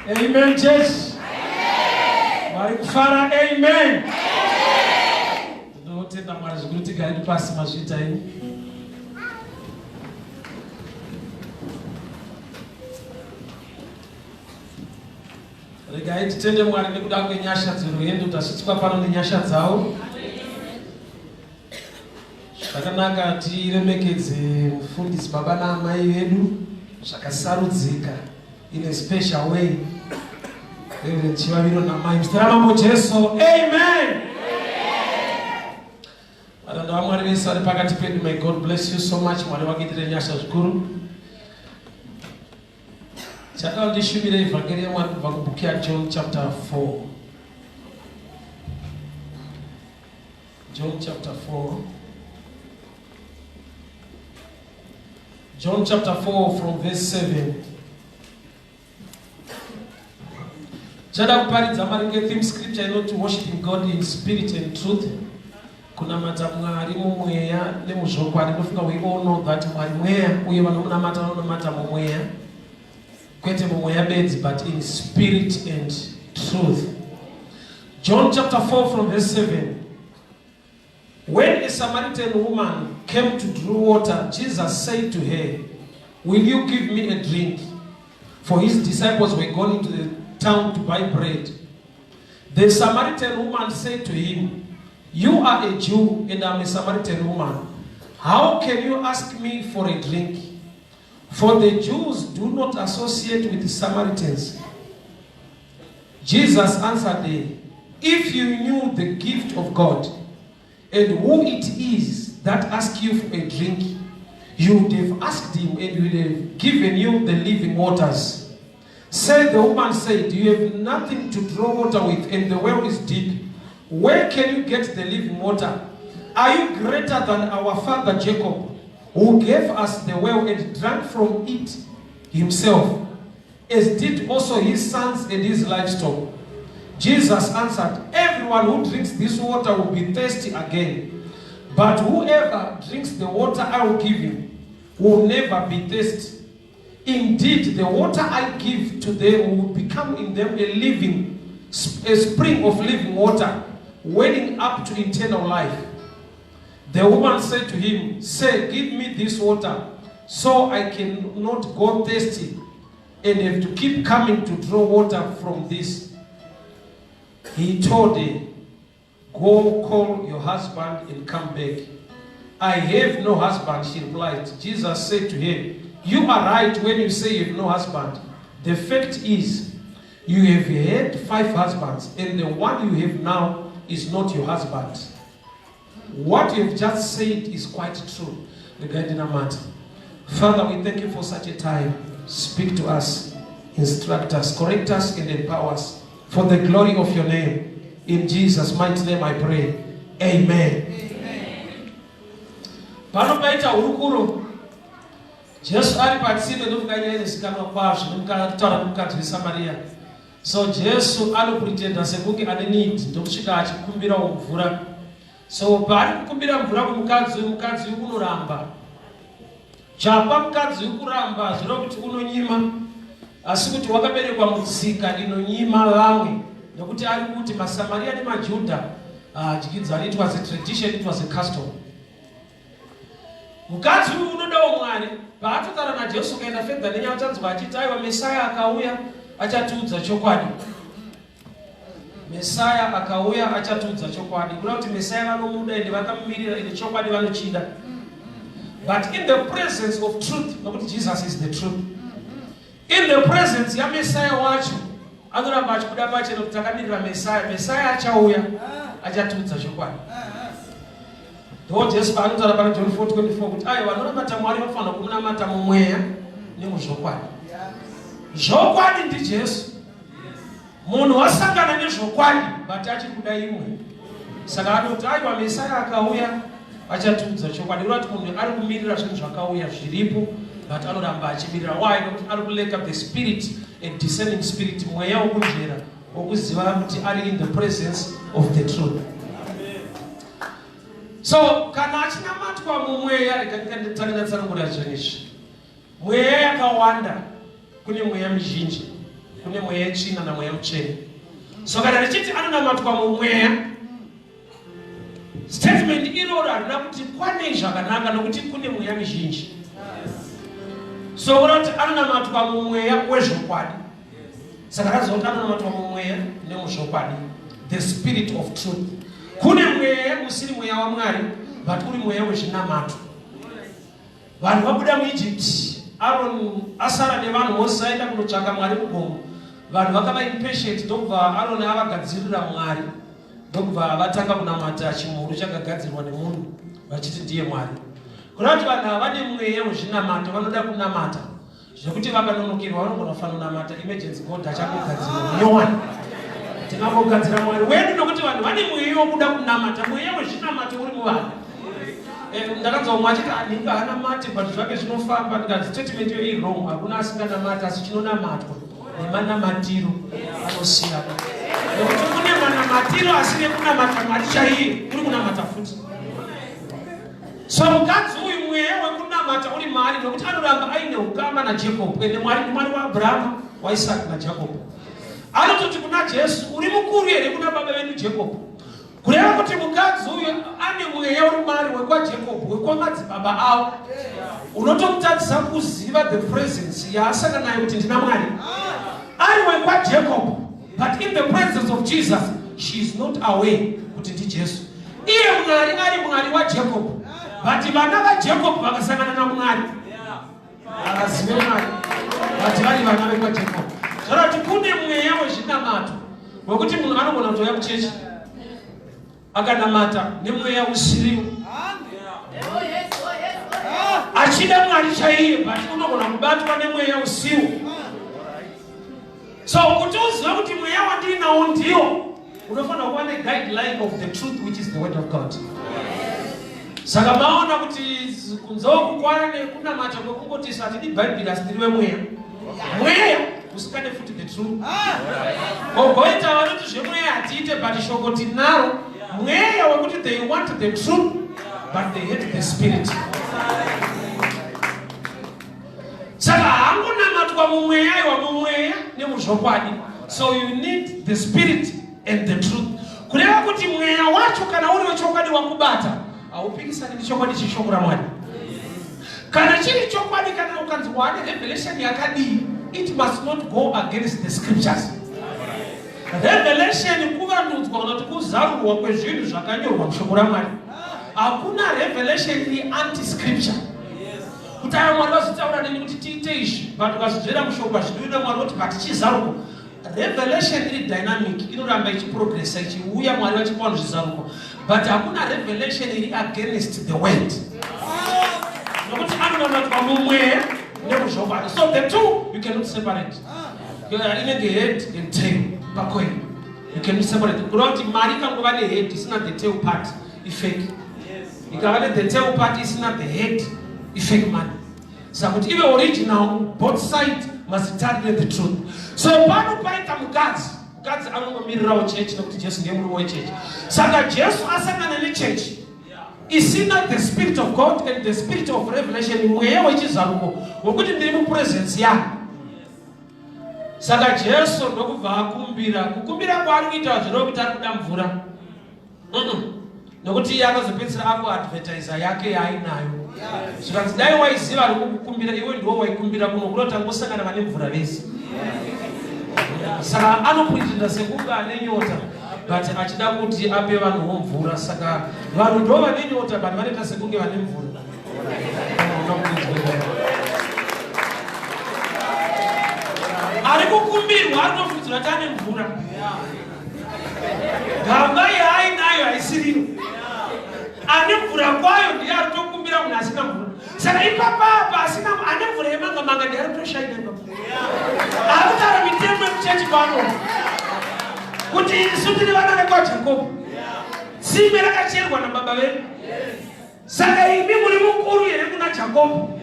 Amen church. Mwari kufara amen. Tinotenda Mwari zvikuru tigare pasi mazviita imi. Regai titende Mwari nekuda kwenyasha dzerwendo tasvitswa pano nenyasha dzavo. Zvakanaka tiremekedze mufundisi baba naamai vedu zvakasarudzika in a special way. Reverend Chivaviro namai muzita raMambo Jesu. Amen. Varanda vaMwari vese vari pakati pedu, may God bless you so much. Mwari vakuitire nyasha zvikuru. Chakava ndishumire evhangeri yaMwari kubva kubhuku yaJohn chapter 4. John chapter 4. John chapter 4 from verse 7. Chada kuparidza maringe theme scripture inoti worshiping God in spirit and truth. Kunamata Mwari mumweya nemuzvokwadi. Ndofunga we all know that Mwari mweya uye vanomunamata vanonamata mumweya. Kwete mumweya bedzi but in spirit and truth. John chapter 4 from verse 7. When a Samaritan woman came to draw water, Jesus said to her, Will you give me a drink? For his disciples were gone into the town to buy bread. The Samaritan woman said to him, You are a Jew and I'm a Samaritan woman. How can you ask me for a drink? For the Jews do not associate with the Samaritans. Jesus answered her, If you knew the gift of God and who it is that asks you for a drink, you would have asked him and he would have given you the living waters. Said the woman said, You have nothing to draw water with, and the well is deep. Where can you get the living water? Are you greater than our father Jacob, who gave us the well and drank from it himself, as did also his sons and his livestock? Jesus answered, Everyone who drinks this water will be thirsty again. But whoever drinks the water I will give him will never be thirsty. Indeed, the water I give to them will become in them a spring of living water, welling up to eternal life. The woman said to him, Sir, give me this water, so I cannot go thirsty and have to keep coming to draw water from this. He told her, Go call your husband and come back. I have no husband, she replied. Jesus said to her, You are right when you say you have no husband. The fact is, you have had 5 husbands, and the one you have now is not your husband. What you have just said is quite true. Regai ndinamate. Father, we thank you for such a time. Speak to us, instruct us, correct us, and empower us for the glory of your name. In Jesus' mighty name I pray. Amen. Pano paita hurukuro Jesu ari patsime ndofunga nyaya inozikanwa kwazvo nemukataura nemukadzi weSamaria. So Jesu anopretenda sekunge ane need ndokusvika achikumbirawo mvura. So paari kukumbira mvura kumukadzi uyu, mukadzi uyu unoramba. Chapa mukadzi uyu kuramba zvireva kuti unonyima, asi kuti wakaberekwa mutsika inonyima vamwe, nekuti ari kuti maSamaria nemaJudha haadyidzani. It was a tradition, it was a custom. Mukadzi uyu unodawo Mwari. Paatotaura naJesu ukaenda fedha nenyaya uchanzwa achiti aiwa Mesaya akauya achatiudza chokwadi. Mesaya akauya achatiudza chokwadi. Kuda kuti Mesaya vanomuda ende vakamumirira ende chokwadi vanochida. But in the presence of truth, nokuti Jesus is the truth. In the presence yaMesaya wacho anoramba achibuda pachena kuti takamirira Mesaya. Mesaya achauya achatiudza chokwadi. Ndo Jesu paanotaura pana John 4:24 kuti aiwa vanonamata Mwari vanofanira kumunamata mumweya nemuzvokwadi. Zvokwadi ndiJesu. Munhu wasangana nezvokwadi but achiri kuda imwe. Saka anoti aiwa Mesaya akauya achatiudza chokwadi. Kureva kuti munhu ari kumirira zvinhu zvakauya zviripo but anoramba achimirira. Why? Nokuti ari kuleka the spirit, a discerning spirit, mweya wokunzvera wokuziva kuti ari in the presence of the truth. So kana achinamatwa mumweya, rega nditange ndatsanangura zvinhu izvi. Mweya yakawanda, kune mweya mizhinji. Kune mweya yetsvina namweya mutsvene. So kana richiti anonamatwa mumweya, statement iroro harina kuti kwanei zvakanaka nokuti kune mweya mizhinji. So kureva kuti anonamatwa mumweya wezvokwadi. Saka raziva kuti anonamatwa mumweya nemuzvokwadi, the spirit of truth. Kune mweya usiri mweya waMwari, but uri mweya wezvinamato. Vanhu vabuda muEgypt, Aaron asara nevanhu, Moses aenda kunotsvaka Mwari mugomo. Vanhu vakava impatient, ndokubva Aaron avagadzirira Mwari, ndokubva vatanga kunamata chimhuru chakagadzirwa nemunhu vachiti ndiye Mwari. Kureva kuti vanhu ava vane mweya wezvinamato, vanoda kunamata zvekuti vakanonokerwa vanogona kufanonamata emergency god achangogadzirwa munyowani. Tingangogadzira Mwari wedu nokuti vanhu vane mweya wokuda kunamata, mweya wezvinamato uri muvanhu. Ndakanzwa umwe achiti anhinga haanamate but zvake zvinofamba. Ndikati statement iyo iri wrong. Hakuna asinganamati, asi chinonamatwa nemanamatiro anosiyana, nekuti kune manamatiro asiri ekunamata Mwari chaiye, kuri kunamata futi. So mukadzi uyu mweya wekunamata uri maari nokuti anoramba aine ukama naJacob, ende Mwari ndiMwari waAbrahama, waIsaki naJacob. Anototi kuna Jesu, uri mukuru here kuna baba vedu Jacob? Kureva kuti mukadzi uyu ane mweya uri maari wekwaJacob, wekwamadzibaba avo, unotomutadzisa kuziva the presence yaasangana nayo kuti ndina Mwari. Ari wekwaJacob, but in the presence of Jesus she is not aware kuti ndiJesu. Iye Mwari ari Mwari waJacob, but vana vaJacob vakasangana naMwari havazive Mwari, but vari vana vekwaJacob. Zvorati kune mweya wezvinamato wekuti munhu anogona kutouya kuchechi akanamata nemweya usiriwo, achida Mwari chaiye, but unogona kubatwa nemweya usiwo. So kuti uzive kuti mweya wandinawo ndiwo, unofanira kuva neguideline of the truth, which is the word of God. Saka maona kuti kunzewo kukwana nekunamata kwekungoti isu hatidi Bhaibheri, asi tiri vemweya, mweya usingade futi the truth. Kogoita vanoti zvemweya hatiite, but shoko tinaro. Mweya wekuti they want the truth but they hate the spirit. Saka haangonamatwa mumweya, iwa mumweya nemuzvokwadi. So you need the spirit and the truth. Kureva kuti mweya wacho kana uri wechokwadi wakubata, haupikisani nechokwadi cheshoko raMwari. Kana chiri chokwadi, kana ukanzi wane revelation yakadii, it must not go against the scriptures. Revelation kuvandudzwa kana kuti kuzarurwa kwezvinhu zvakanyorwa mushoko raMwari. Hakuna revelation iri anti scripture, kuti aya Mwari vazotaura neni kuti tiite izvi, but ukazvidzvera mushoko hazvidiwi naMwari kuti, but chizaruko. Revelation iri dynamic, inoramba ichiprogressa, ichiuya, Mwari vachipa vanhu zvizaruko, but hakuna revelation iri against the word, nokuti anonamatwa mumweya nemuzvokwadi. So the two you cannot separate. Inenge head and tail pacoin, you cannot separate. Kureva kuti mari ikangova nehead isina the tail part, ifake. Ikava nethe tail part isina the head, ifake money. Saka kuti ive original, both side must tell the truth. So pano paita mukadzi, mukadzi anongomirirawo chechi, nokuti Jesu ndiye murume wechechi. Saka Jesu asangana nechechi isina the spirit of God and the spirit of revelation, mweya wechizaruko wekuti ndiri mupresence yake. Saka Jesu ndokubva akumbira. Kukumbira kwaari kuita zvireva kuti ari kuda mvura, Nokuti iye akazopedzisira akuadvertisa yake yaainayo, zvikanzi, dai waiziva ari kukukumbira iwe, ndiwo waikumbira kuno kuda kuti angosangana vane mvura vese. Saka anopretenda sekunge ane nyota, but achida kuti ape vanhuwo mvura. Saka vanhu ndo vane nyota, but vanoita sekunge vane mvura. Ari kukumbirwa ari kutofungidzira kuti ane mvura. Gamba yaainayo haisiriyo. Ane mvura kwayo ndiye ari kutokumbira munhu asina mvura. Saka ipapapa asina, ane mvura yemanga manga ndiye ari kutoshaina ipapo. Ari kutaura mitemo yekuchechi pano kuti isu tiri vana vekwaJakobo, tsime rakacherwa nababa vedu. Saka imi muri mukuru here kuna Jakobo?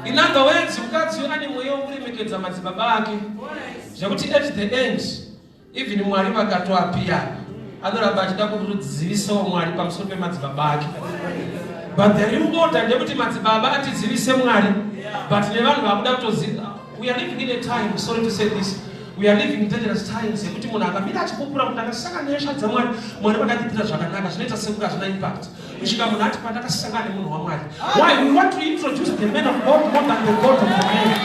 In other words, mukadzi uyu ane mweya wekuremekedza madzibaba ake, zvekuti at the end even Mwari vakatoapiyana, anoramba achida kurudzivisawo Mwari pamusoro pemadzibaba ake. But the real order ndeyekuti madzibaba atizivise Mwari, but nevanhu vakuda kutoziva. We are living in a time, sorry to say this, we are living in dangerous times yekuti munhu akamira achipupura kuti ndakasangana nenyasha dzaMwari, Mwari vakandiitira zvakanaka, zvinoita sekunge hazvina impact. Kusvika munhu ati pandakasangana nemunhu waMwari. Why? We want to introduce the man of God more than the God of the man.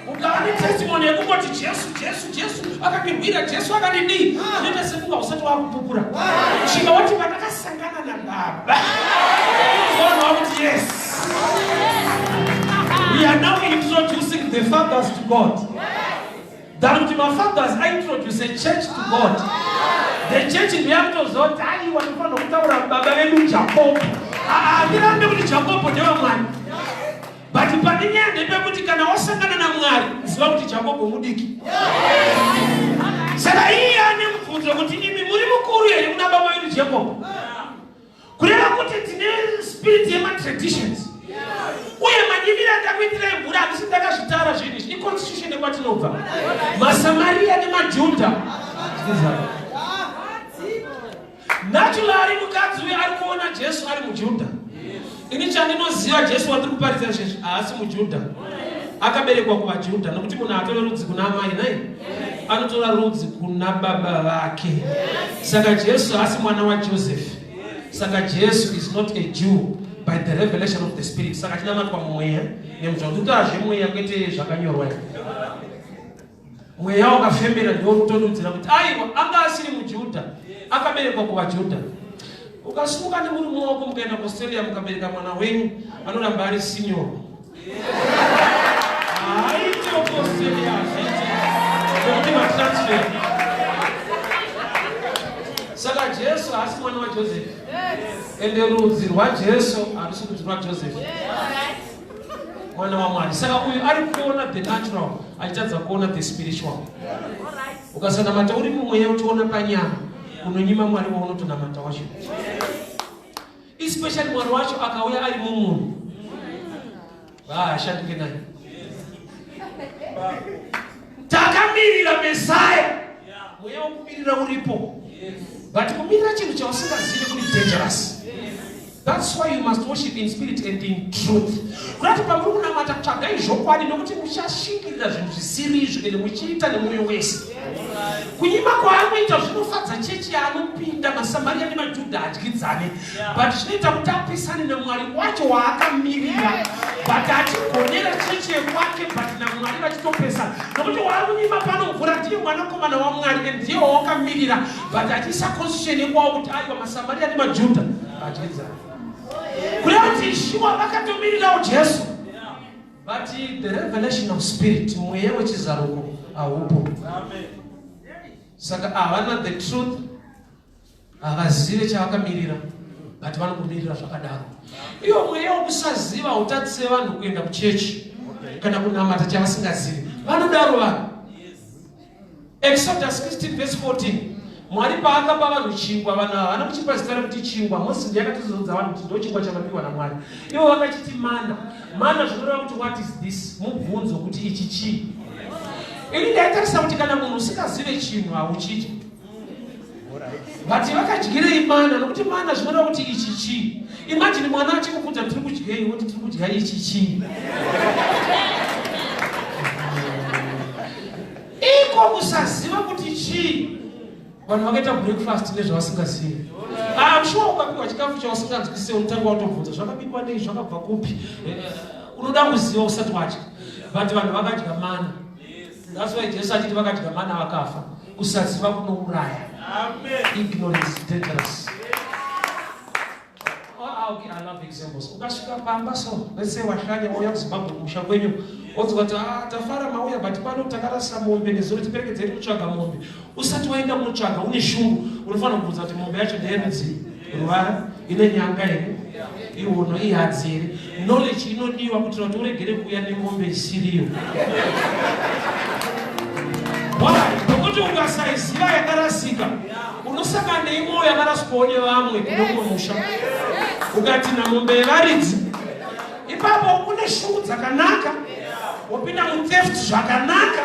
Ukava netestimony yekungoti Jesu, Jesu, Jesu akandirwira, Jesu akandidii, zvinoita sekunge usati wakupupura. Kusvika wati pandakasangana nababa, vanhu vakuti yes. We are now introducing the fathers to God. Than kuti mafathers aintroduce a church to God. The church ndeyakutozoti aiwa tinofanira kutaura baba vedu Jakobho. Handirambe kuti Jakobho ndewamwari. But pane nyaya ndepekuti kana wasangana naMwari, ziva kuti Jakobho mudiki. Saka iye ane mubvunzo kuti imi muri mukuru here kuna baba vedu Jakobho? Kureva kuti tine spirit yematraditions. Uye manyimiro andakuitirai mvura handisi ndakazvitara zvinhu izvi, iconstitution yekwatinobva. MaSamaria nemaJudha. Naturally mukadzi uyu ari kuona Jesu ari muJudha. Ini chandinoziva Jesu wandiri kuparidza izvezvi haasi muJudha. Akaberekwa kuvaJudha nokuti munhu haatore rudzi kuna amai nai anotora rudzi kuna baba vake. Saka Jesu haasi mwana waJoseph. Saka Jesu is not a Jew by the revelation of the spirit. Saka chinamatwa mumweya nemuzva. Ndikutaura zvemweya kwete zvakanyorwa. Mweya wakafembera ndiwo kutodudzira kuti aiwa anga asiri muJudha, akaberekwa kuvaJudha. Ukasimuka nemurume wako mukaenda kuAustralia mukabereka mwana wenyu anoramba ari senior. Haaite kuAustralia hazviite nekuti matransfer. Saka Jesu haasi mwana waJoseph. Ende rudzi rwaJesu harusi rudzi rwaJoseph. Mwana waMwari. Saka uyu ari kuona the natural achitadza kuona the spiritual. Ukasanamata uri mumweya uchiona panyama unonyima Mwari waunotonamata wacho. Especially Mwari wacho akauya ari mumunhu. Vaashandike naye. Takamirira Messiah. Mweya wokumirira uripo. But kumirira chinhu chausingazivi kuri dangerous. That's why you must worship in spirit and in truth. Kurati pamuri kunamata tsvagai zvokwadi nokuti muchashingirira zvinhu zvisiri izvo ende muchiita nemwoyo wese. Kunyima kwaanoita zvinofadza chechi yaanopinda maSamaria nemaJudha adyidzane but zvinoita kuti apisane naMwari wacho waakamirira but achigonera chechi yekwake but naMwari vachitopesana nokuti waari kunyima pano mvura ndiye mwanakomana waMwari and ndiye wawakamirira but achiisa constitution yekwawo kuti aiwa maSamaria nemaJudha adyidzane. Kureva kuti shuwa vakatomirirawo Jesu but the revelation of spirit, mweya wechizaruko haupo. Saka havana the truth, havazive chavakamirira but vanokumirira zvakadaro. Iyo mweya wokusaziva hautadzise vanhu kuenda kuchechi kana kunamata chavasingazivi. Vanodaro vanhu. Exodus 16 verse 14. Mwari paakapa vanhu chingwa, vanhu havana kuchipa zita rekuti chingwa. Moses ndiye akatozodza vanhu kuti ndo chingwa chavapiwa naMwari. Ivo vakachiti mana. Mana zvinoreva kuti what is this? Mubvunzo kuti ichi chii? Ini ndaitarisa kuti kana munhu usingazive chinhu hauchidyi. But vakadyirei mana? Nokuti mana zvinoreva kuti ichi chii? Imagine mwana achikubvunza tiri kudyei, woti tiri kudya ichi chii? Iko kusaziva kuti chii, vanhu vakaita breakfast nezvavasingazivi. I'm sure ukapiwa chikafu chausinganzwisise unotanga watobvunza zvakabikwa nei, zvakabva kupi. Unoda kuziva usati wadya. But vanhu vakadya mana. That's why Jesu achiti vakadya mana vakafa. Kusaziva kunouraya. Ignorance is dangerous. Oh, okay, I love examples. Ukasvika pamba so, let's say washanya wauya kuZimbabwe kumusha kwenyu, wonzwa kuti tafara mauya but pano takarasa mombe nezuro tiperekedzei kutsvaga mombe. Usati waenda kunotsvaga une shungu, unofanira kubvunza kuti mombe yacho ndeyerudzi, ruvara, ine nyanga here, ihono, ihadzi here. Knowledge inodiwa kuitira kuti uregere kuuya nemombe isiriyo. Why? Nokuti ukasaiziva yakarasika, unosangana neimwewo yakaraswawo nevamwe kune umwe musha. Ukati namombe yevaridzi, ipapo une shungu dzakanaka, wopinda mutheft zvakanaka,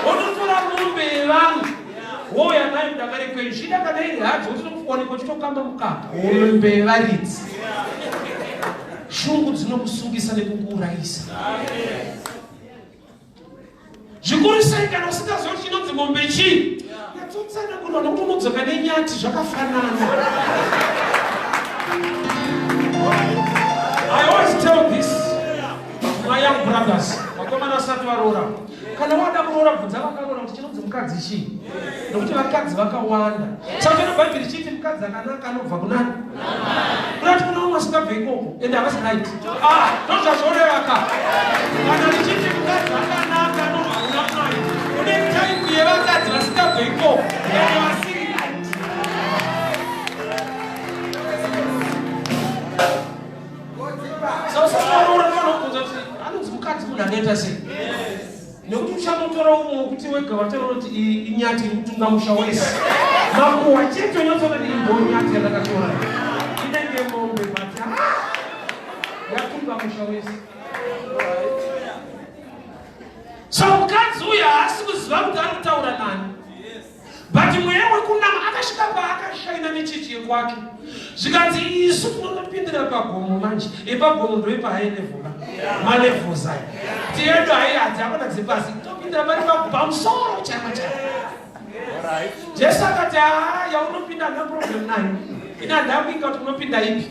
wototora mombe yevamwe. Wouya nayo kudanga rekwenyu. Zvida kana iri hadzi wotokuwanikwa uchitokamba mukaka. Mombe yevaridzi. Shungu dzinokusungisa nekukuurayisa. Zvikuru sei kana usingazivi kuti chinonzi mombe chii? Nyatsotsanangurwa nokuti unodzoka nenyati zvakafanana. I always tell this my young brothers, vakomana vasati varoora. Kana wada kuroora bvunza vakaroora kuti chinonzi mukadzi chii? Nokuti vakadzi vakawanda. Saka chino Bhaibheri chiti mukadzi akanaka anobva kunani? Kunati kuna umwe asingabve ikoko ende havasi right. Ah, ndozvazvoreva ka. Kana richiti mukadzi akanaka anobva kuna Mwari, kune type yevakadzi vasingabve ikoko ende vasiri right. Saka usati waroora unofanira kubvunza kuti anonzi mukadzi munhu anoita sei? Nekuti uchanotora umwe wekuti wega wataura kuti inyati iri kutunga musha wese. Makuhwa chete unyatsoona kuti ndo nyati yandakatora. Inenge mombe but ah, yatunga musha wese. So mukadzi uyu haasi kuziva kuti ari kutaura nani. But mweya wekunama akasvika paakashaina nechechi yekwake. Zvikanzi isu tinonopindira pagomo manje. Epagomo ndoipa high level ka. Malevels aya. Tiyedu hayi hadzi akona dzepasi. Topindira pari pamusoro chaipo chaipo. Jesu akati haa yaunopinda handina problem nayo. Ini handamboinga kuti unopinda ipi.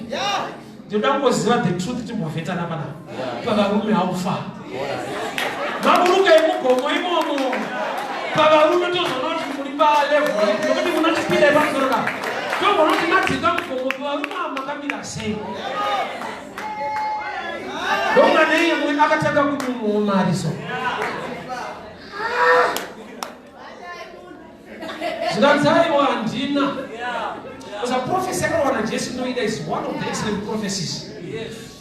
Ndinoda kungoziva the truth timbovhetana panapa. Pavarume haufa. Maburuka emugomo imomo. Pavarume tozoona kuti muri palevel ipi nokuti munotipinda yepamusoro ka. Tombona kuti madzika mugomo pavarume ava makamira sei. Ndonga neiye mwe akatanga kunyumwawo mari so. Zvikanzi aiwa handina. Because a prophecy yakarohwa naJesu inoida is one of the excellent prophecies.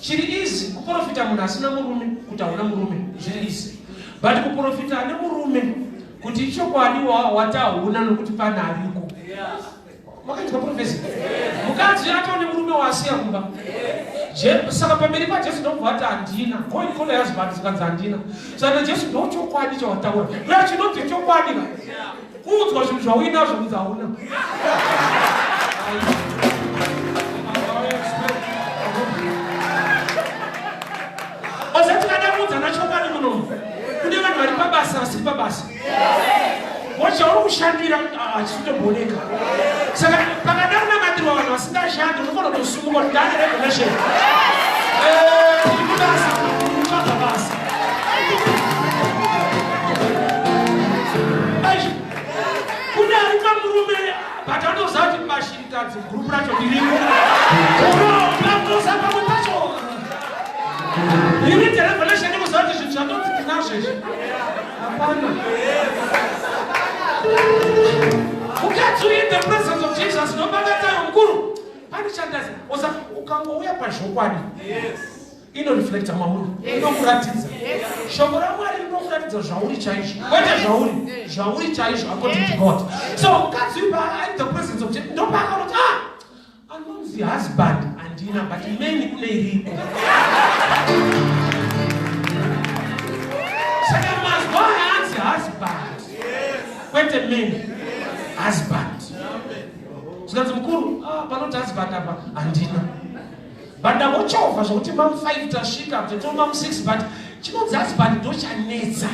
Chiri easy kuprofita munhu asina murume kuti hauna murume zviri easy. But kuprofita ane murume kuti ichokwadi wati hauna nokuti pane ariko. Makanzwa prophecy? Mukadzi atone murume waasiya kumba. Saka pamberi paJesu ndokubva ati handina. Go and call your husband zikanzi handina. Saka Jesu ndochokwadi chawataura. Kuya chinonzi chokwadi ka. Kuudzwa zvinhu zvauinazvo kunzi hauna. Oza tikada kuudzana chokwadi munomu. Kune vanhu vari pabasa vasiri pabasa. Wachauri kushandira hachitomboneka. Saka pakada kunamatirwa vanhu vasingashandi unofanira kutosumuka kuti ndane revelation. Eh, tiri kubasa, kutsvaga basa. Kune ari pamurume but anoziva kuti pashirikadzi group racho ndirimo. Unoza pamwe pacho. You need a revelation yekuziva kuti zvinhu zvandonzi ndinazvo izvi. Hapana. Mukadzi uyu in the presence of Jesus ndopangataiwa mukuru. Pane chandazi oza ukangouya pazvokwadi. Yes. Inoreflecta mauri. Inokuratidza. Shoko raMwari rinokuratidza zvauri chaizvo. Kwete zvauri. Zvauri chaizvo according to God. So mukadzi uyu pa in the presence of Jesus ndopaakaona kuti ah Anonzi husband handina but many kune iriko. Saka mazwa aya anzi husband. Kwete many. Husband. Zvikanzi mukuru, ah, panoti husband apa handina. But ndangochovha zvekuti mam 5 tasvika, totoo mam 6 but chinonzi husband ndochanetsa.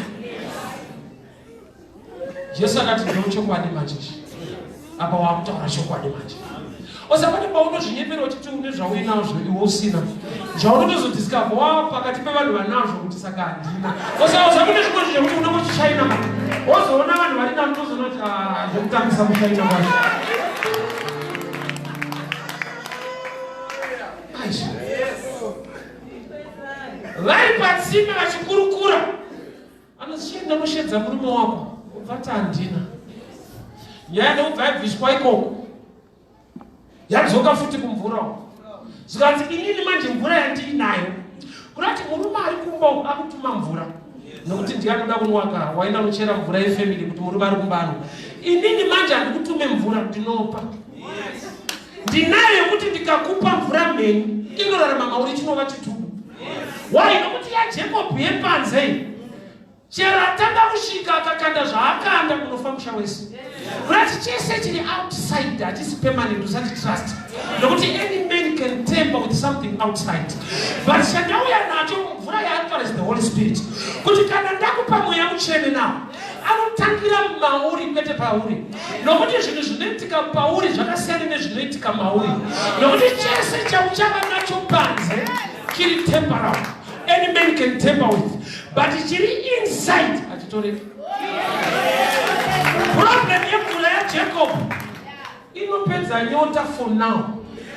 Jesu akati ndo chokwadi manje ichi. Apa wakutaura chokwadi manje. Osapane paunozvinyepera uchiti une zvauinazvo iwe usina. Zvaunotozodiscover wa pakati pevanhu vanazvo kuti saka handina. Osa kune zvimwe zvinhu zvekuti unenge uchishaina manje. Wozoona vanhu vari nani unozoona kuti ah zvekutambisa kushaina kwacho. Vari patsime vachikurukura. Anochienda kushedza murume wako ubva ati handina nyaya ndokubva yabviswa ikoko yadzoka futi kumvura uko zvikanzi inini manje mvura yandiinayo kurati murume ari kumba uku akutuma mvura nokuti ndiye anoda kunwaka waenda unochera mvura yefamily kuti murume ari kumba ano inini manje handikutume mvura ndinopa ndinayo yekuti ndikakupa mvura mhenyu inorarama mauri chinova chitubu Why? Nokuti yaJacob yepanze iyi. Chero atanga kusvika akakanda zvaakanda kunofa musha wese. Kurati chese chiri outside hachisi permanent, usati trust, nokuti any man can tamper with something outside. But chandauya nacho, mvura yaakutaura, is the Holy Spirit, kuti kana ndakupa Mweya Mutsvene nawo, anotangira mauri, kwete pauri, nokuti zvinhu zvinoitika pauri zvakasiyana nezvinoitika mauri, nokuti chese chauchava nacho panze chiri temporal, any man can tamper with, but chiri inside hachitoreki. Problem yemvura yaJacob, inopedza nyota for now,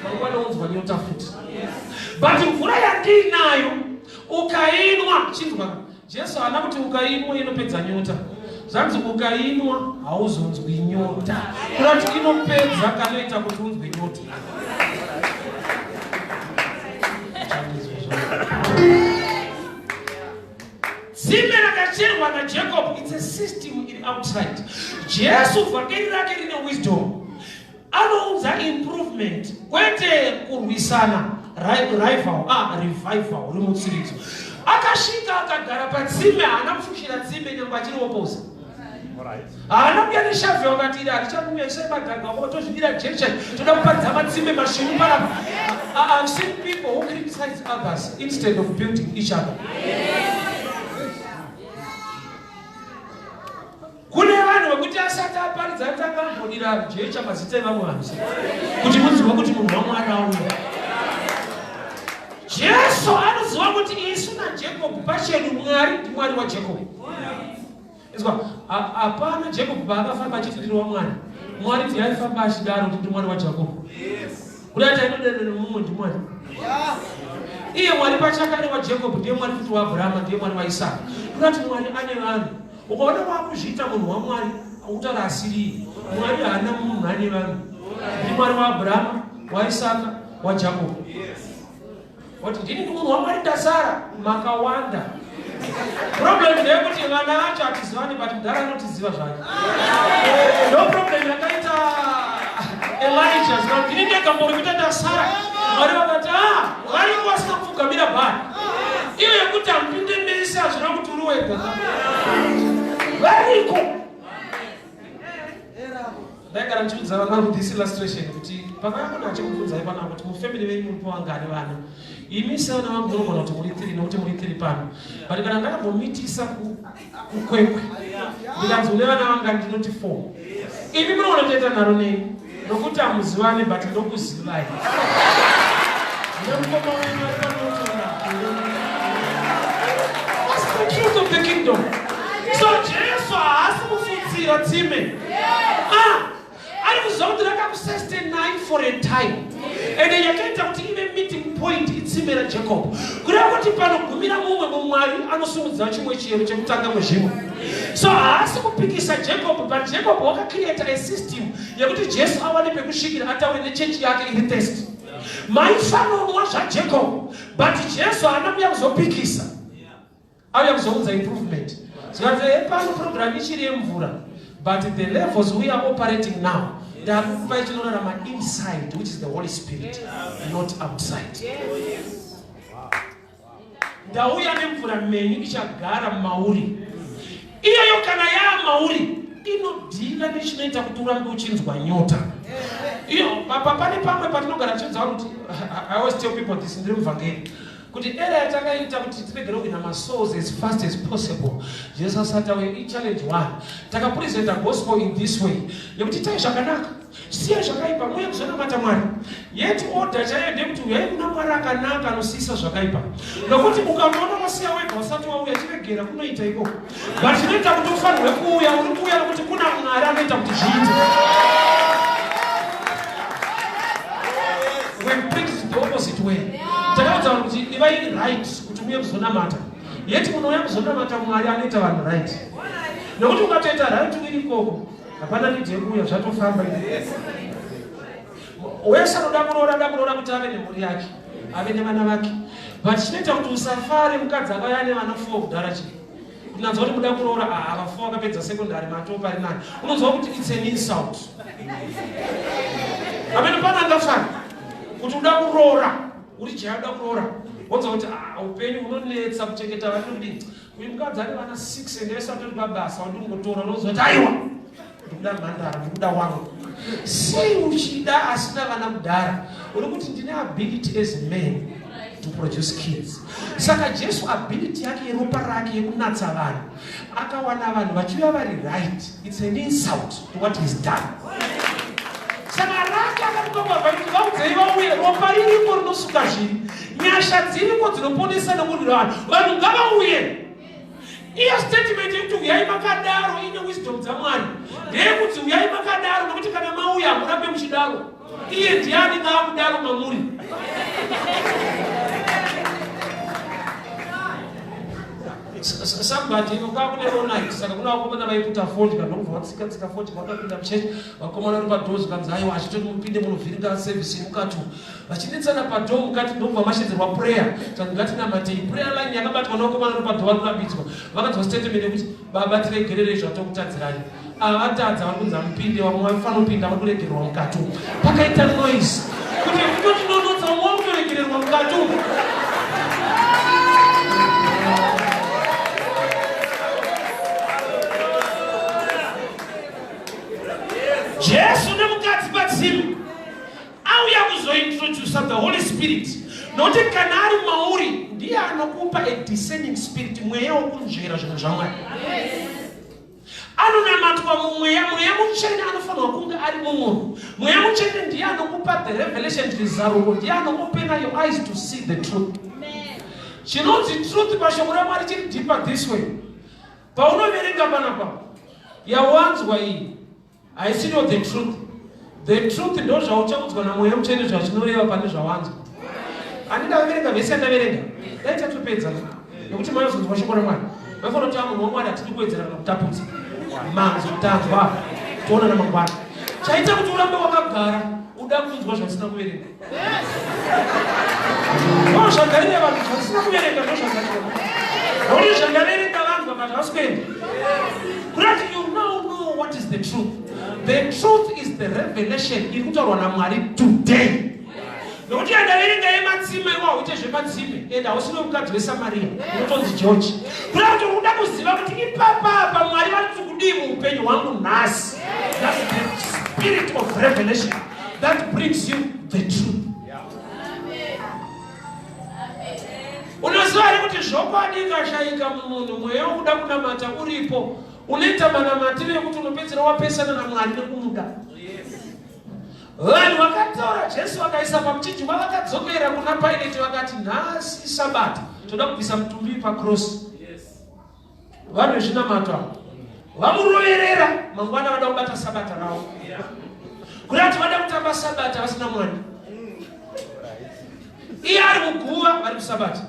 mangwana unzwa nyota futi. But mvura yandiinayo, ukainwa, chinzwa, Jesu haana kuti ukainwa inopedza nyota. Zvanzi ukainwa hauzonzwi nyota, kurati inopedza kanoita kuti unzwe nyota. Tsime rakacherwa naJacob, it's a system iri outside. Jesu, vhangeri rake rine wisdom, anounza improvement, kwete kurwisana, rival, revival, rimutsiridzo. Akasvika akagara patsime, haana kufushira tsime nyange achiri oposa. Haana kuya neshovel akati, "Iri harichakuuya, isai madhaga ako, tozvidira jecha, toda kuparidza matsime masvinu panapa." I've seen people who criticize others instead of building each other. Kune vanhu vekuti asati aparidza atanga ambodira jecha mazita evamwe vanhu kuti muzive kuti munhu waMwari auya. Jesu anoziva kuti isu naJacob pachedu, Mwari ndiMwari waJacob. Izwa, hapana Jacob paakafamba achiti, "Ndiri waMwari." Mwari ndiye aifamba achidaro kuti, "Ndi Mwari waJacob." Kudai tainodana nemumwe ndiMwari. Iye Mwari pachake ari waJacob, ndiye Mwari futi waAbhurahama, ndiye Mwari waIsaka. Kudati Mwari ane vanhu. Ukaona wakuzviita munhu waMwari, utaura asiriye. Mwari haana munhu, ane vanhu. Ndimwari waAbhurahama, waIsaka, waJacob. Wati, "Ndini ndi munhu waMwari, ndasara." Makawanda. Problem ndeyekuti vana vacho hatizivani, but mudhara anotiziva zvake. Ndo problem yakaita Elijah, zika ndini ndega mbori kuita ndasara. Mwari vakati, "A, variko vasina kupfugamira Bhari." Iyo yekuti hamupinde mese hazvina kuti uri wega, variko. Ndaigara ndichiudza vana vangu this illustration, kuti pakauya munhu achikubvunzai panapa kuti mufamily venyu muripo vangani vana, imi sevana vangu munogona kuti muri three, nokuti muri three pano. But kana ndakambomitisa kuKwekwe, ndikanzi, "Une vana vangani?" ndinoti four. Imi munoona kutoita nharo nei, nokuti hamuzivani, but ndokuzivai nemukoma wenyu ari panotora. That's the truth of the kingdom. So Jesu haasi kufutsira tsime. Ah, ari kuziva kuti rakakusustainai for a time, ende yakaita kuti ive meeting point itsime raJacob, kureva kuti panogumira mumwe mumwari anosumudza chimwe chiyero chekutanga mwezvimwe. So haasi kupikisa Jacob, but Jacob wakacreata a system yekuti Jesu awane pekusvikira ataure nechechi yake iri thirsty. Maifanonwa zvaJacob, but Jesu haana kuya kuzopikisa, auya kuzounza improvement. Zvikanzi, "Pano program ichiri yemvura, but the levels we are operating now, ndakukupai chinorarama inside, which is the Holy Spirit, not outside. Ndauya nemvura menyu ichagara mauri. Iyoyo kana yaa mauri, inodhila nechinoita kuti urambe uchinzwa nyota." Iyo pane pamwe patinogara tichinzwa kuti, I always tell people this, ndiri muvhangeri, kuti era yatakaita kuti tiregere kuina masouls as fast as possible Jesu asati auya, ichallenge one. Takapresenta gospel in this way yekuti itai zvakanaka, siya zvakaipa, muye kuzonamata Mwari. Yet order chaiyo ndeyekuti uyai kuna Mwari akanaka anosiyisa zvakaipa, nokuti ukaona wasiya wega usati wauya, chiregera kunoita ikoko. But chinoita kuti ufanirwe kuuya, uri kuuya nokuti kuna Mwari anoita kuti zviite. We preached the opposite way. Takaudza vanhu kuti ivai right kuti muye kuzonamata, yet munouya kuzonamata Mwari anoita vanhu right, nokuti ukatoita right uri ikoko, hapana need yekuuya, zvatofamba. Wese anoda kuroora, ada kuroora kuti ave nemhuri yake, ave nevana vake. But chinoita kuti usafare, mukadzi akauya nevana four kudhara, chii? Kunanzwa kuti muda kuroora, ava four akapedza secondary, matopa ari nani. Unonzwa kuti it's an insult. Amene pana angafari kuti uda kuroora, uri jaya, uda kuroora, wonzwa kuti, "Ah, upenyu hunonetsa kuchengeta vana." Kudii? Uyu mukadzi ane vana 6 ende vese vatori pabasa, wandingotora. Unonzwa kuti aiwa. Ndikuda mhandara, ndikuda wangu. Sei uchida asina vana kudhara? Uri kuti ndine ability as a man to produce kids. Saka Jesu ability yake yeropa rake yekunatsa vanhu, akawana vanhu vachiuya vari right. It's an insult to what he's done. Saka rake akatuka kwabva kuti vaudzei vauye, ropa ririko rinosuka zvivi, nyasha dziriko dzinoponesa nokurwira vanhu, vanhu ngavauye. Iyo statement yekuti uyai makadaro ine wisdom dzaMwari ndeyekuti uyai makadaro, nokuti kana mauya hamurambe muchidaro. Iye ndiani ngaakudaro mamuri. Somebody kwakune ronite, saka kuna vakomana vaiputa fodya, ndokubva vatsika tsika fodya, vakapinda muchechi, vakomana vari padhoo zvikanzi aiwa achitoti mupinde munovhiringa service yemukati umu. Vachinetsana padhoo mukati, ndokubva mashedzerwa prayer, zvanzi ngatinamatei. Prayer line yakabatwa nevakomana vari padhoo vari kurambidzwa, vakanzwa statement yekuti baba tiregererei zvatokutadzirani. Ava vatadza vari kunzi amupinde, vamwe vaifanira kupinda vari kuregererwa mukati umu. Pakaita noise kuti kutotinonotsa, vamwe vari kutoregererwa mukati umu. Jesu nemukadzi patsime auya kuzointrodusa the Holy Spirit, nokuti kana ari mauri ndiye anokupa a discerning spirit, mweya wokunzvera zvinhu zvaMwari. Anonamatwa mumweya, mweya mutsvene anofanirwa kunge ari mumunhu. Mweya mutsvene ndiye anokupa the revelation, zvizaruko, ndiye anoopena your eyes to see the truth. Chinonzi truth pashoko raMwari chiri deeper this way. Paunoverenga panapa yawanzwa iyi haisiriyo the truth. The truth ndo zvauchaudzwa namweya mutsvene zvachinoreva pane zvawanzwa. Ani ndaverenga vhesi yandaverenga, dai tatopedza nekuti manozonzwa shoko raMwari. Maifanira kuti munhu waMwari hatidi kuwedzera kana kutapudza. Manzwa tanzwa, toona namangwana. Chaita kuti urambe wakagara uda kunzwa zvausina kuverenga. Ndo zvagarira vanhu zvausina kuverenga, ndo zvagarira. Nokuti zvandaverenga vanhu vakati havasi kuenda. Kurati you now know what is the truth. The truth is the revelation iri kutaurwa naMwari today. Nokuti yandaverenga yematsime, iwe hauite zvematsime, and hausi nomukadzi weSamaria unotonzi George. Kuda kuti uri kuda kuziva kuti ipapa apa Mwari vari kuti kudii muupenyu hwangu nhasi. That's the spirit of revelation that brings you the truth. Unoziva here kuti zvokwadi ikashayika mumunhu, mweya wokuda kunamata uripo, unoita manamatiro ekuti unopedzera wapesana naMwari nekumuda. Vanhu vakatora Jesu vakaisa pamuchinjikwa, vakadzokera kuna Pilate vakati nhasi Sabata, toda kubvisa mutumbi pakrosi. Vanhu vezvinamato ava vamuroverera, mangwana vada kubata Sabata ravo. Kuda kuti vada kutamba Sabata vasina Mwari. Iye ari muguva, vari kusabata.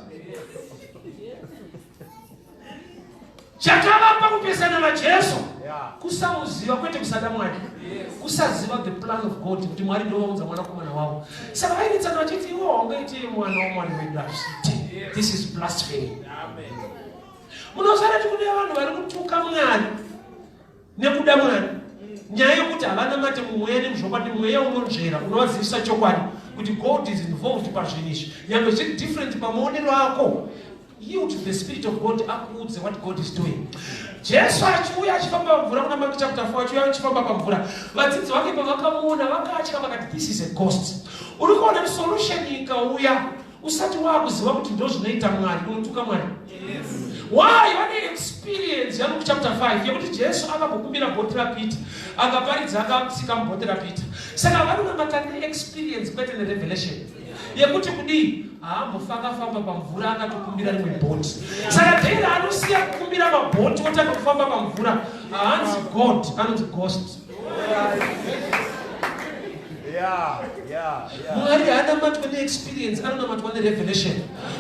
Chakavapa kupesana naJesu kusamuziva, kwete kusada Mwari, kusaziva the plan of God, kuti Mwari ndovaunza mwanakomana wavo. Saka vainetsana vachiti iwe haungaiti mwana waMwari wedu, hazviite. This is blasphemy. Munoziva kuti kune vanhu vari kutuka Mwari nekuda Mwari, nyaya yekuti havanamate mumweya nemuzvokwadi. Mweya unonzvera unovazivisa chokwadi kuti God is involved pazvinhu izvi, nyangwe zviri different pamaonero ako. Yield to the spirit of God akuudze what God is doing. Jesu achiuya achifamba pamvura kuna Mark chapter 4, achiuya achifamba pamvura, vadzidzi vake pavakamuona vakatya, vakati this is a ghost. Uri kuona solution ikauya usati waakuziva kuti ndo zvinoita Mwari, unotuka Mwari. Why? Vane experience yaLuke chapter 5 yekuti Jesu akambokumbira bhoti raPeter, akaparidza akatsika mubhoti raPeter. Saka vanonamata neexperience kwete nerevelation yekuti kudii. Haambofa akafamba pamvura akatokumbira rimwe bhoti. Saka day raanosiya kukumbira mabhoti otanga kufamba pamvura, haanzi God, anonzi ghost. Mwari haanamatwa neexperience, anonamatwa nerevelation,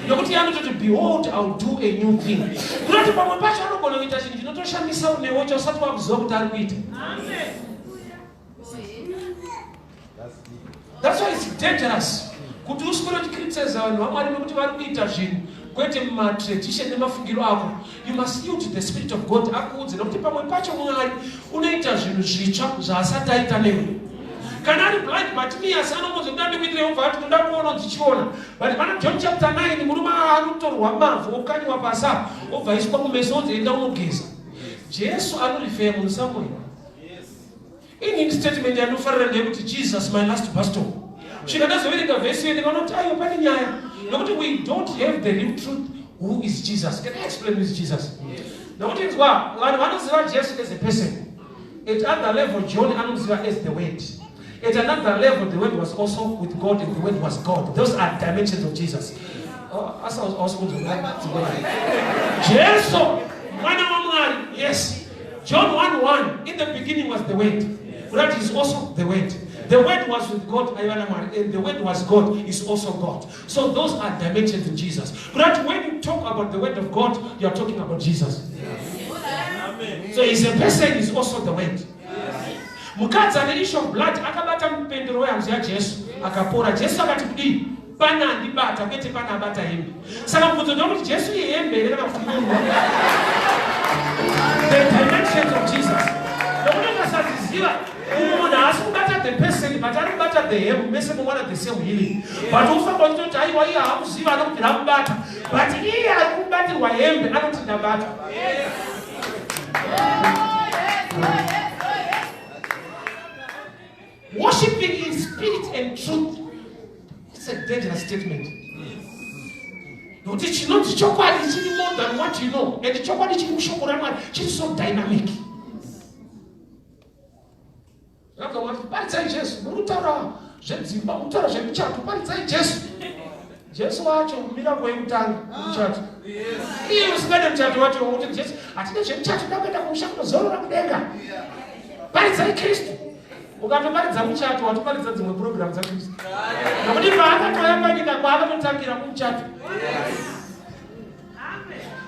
nokuti anototi behold, I'll do a new thing. Kunoti pamwe pacho anogona kuita chinhu chinotoshamisa unewo chausati wakuziva kuti ari kuita. That's why it's dangerous kuti uswere uchicriticize vanhu vaMwari nekuti vari kuita zvinhu kwete mumatradition nemafungiro ako. You must yield to the spirit of God akuudze, nekuti pamwe pacho Mwari unoita zvinhu zvitsva zvaasati aita newe. Kana ari blind Bartimaeus, anongonzi ndoda ndikuitire, ubva ati ndoda kuona, ndichiona. But pana John chapter 9, murume anotorwa mavhu okanyiwa pasi apa, obva aiswa kumeso, onzi enda unogeza. Jesu anorifeya munhu somewhere. Inini statement yandinofarira ndeyekuti Jesus my last bus stop. Svika ndazoverenga vhesi iyo ndikaona kuti aiwa pane nyaya. Nokuti we don't have the real truth who is Jesus. Can I explain who is Jesus? Nokuti inzwa vanhu vanoziva Jesu as a person. At other level John anomuziva as the word. At another level the word was also with God and the word was God. Those are dimensions of Jesus. Oh, asi hausi kunzwa Jesu mwana waMwari. Yes. John 1:1 in the beginning was the word. That is also the word. The word was with God, aiva naMwari, and the word was God is also God. So those are dimensions in Jesus. But when you talk about the word of God, you are talking about Jesus. Yes. So he's a person, is also the word. Mukadzi ane issue of blood akabata mupendero wehanzu yaJesu akapora. Jesu akati kudii? Pane andibata kwete pane abata hembe. Saka mubvunzo ndewekuti Jesu ihembe here kana kuti munhu? The dimensions of Jesus. Nokuti ukasadziziva umwe munhu haasi kubata the person but ari kubata the hem mese mowana the same healing. But ufamba uchitoti aiwa iye haamuziva anokubvira amubata but iye ari kubatirwa hembe anoti ndabatwa. Worshipping in spirit and truth. It's a dangerous statement. Nokuti chinonzi chokwadi chiri more than what you know. And chokwadi chiri mushoko raMwari chiri so dynamic. Vakawati paridzai Jesu, muri kutaura zvedzimba, muri kutaura zvemichato, paridzai Jesu. Jesu wacho miracle yekutanga muchato. Iye usingade muchato wacho wokuti Jesu hatide zvemuchato nda kuenda kumusha kunozorora kudenga. Paridzai Kristu. Ukatoparidza muchato watoparidza dzimwe program dzaKristu. Nokuti paakatouya panyika kwaakatotangira kumuchato.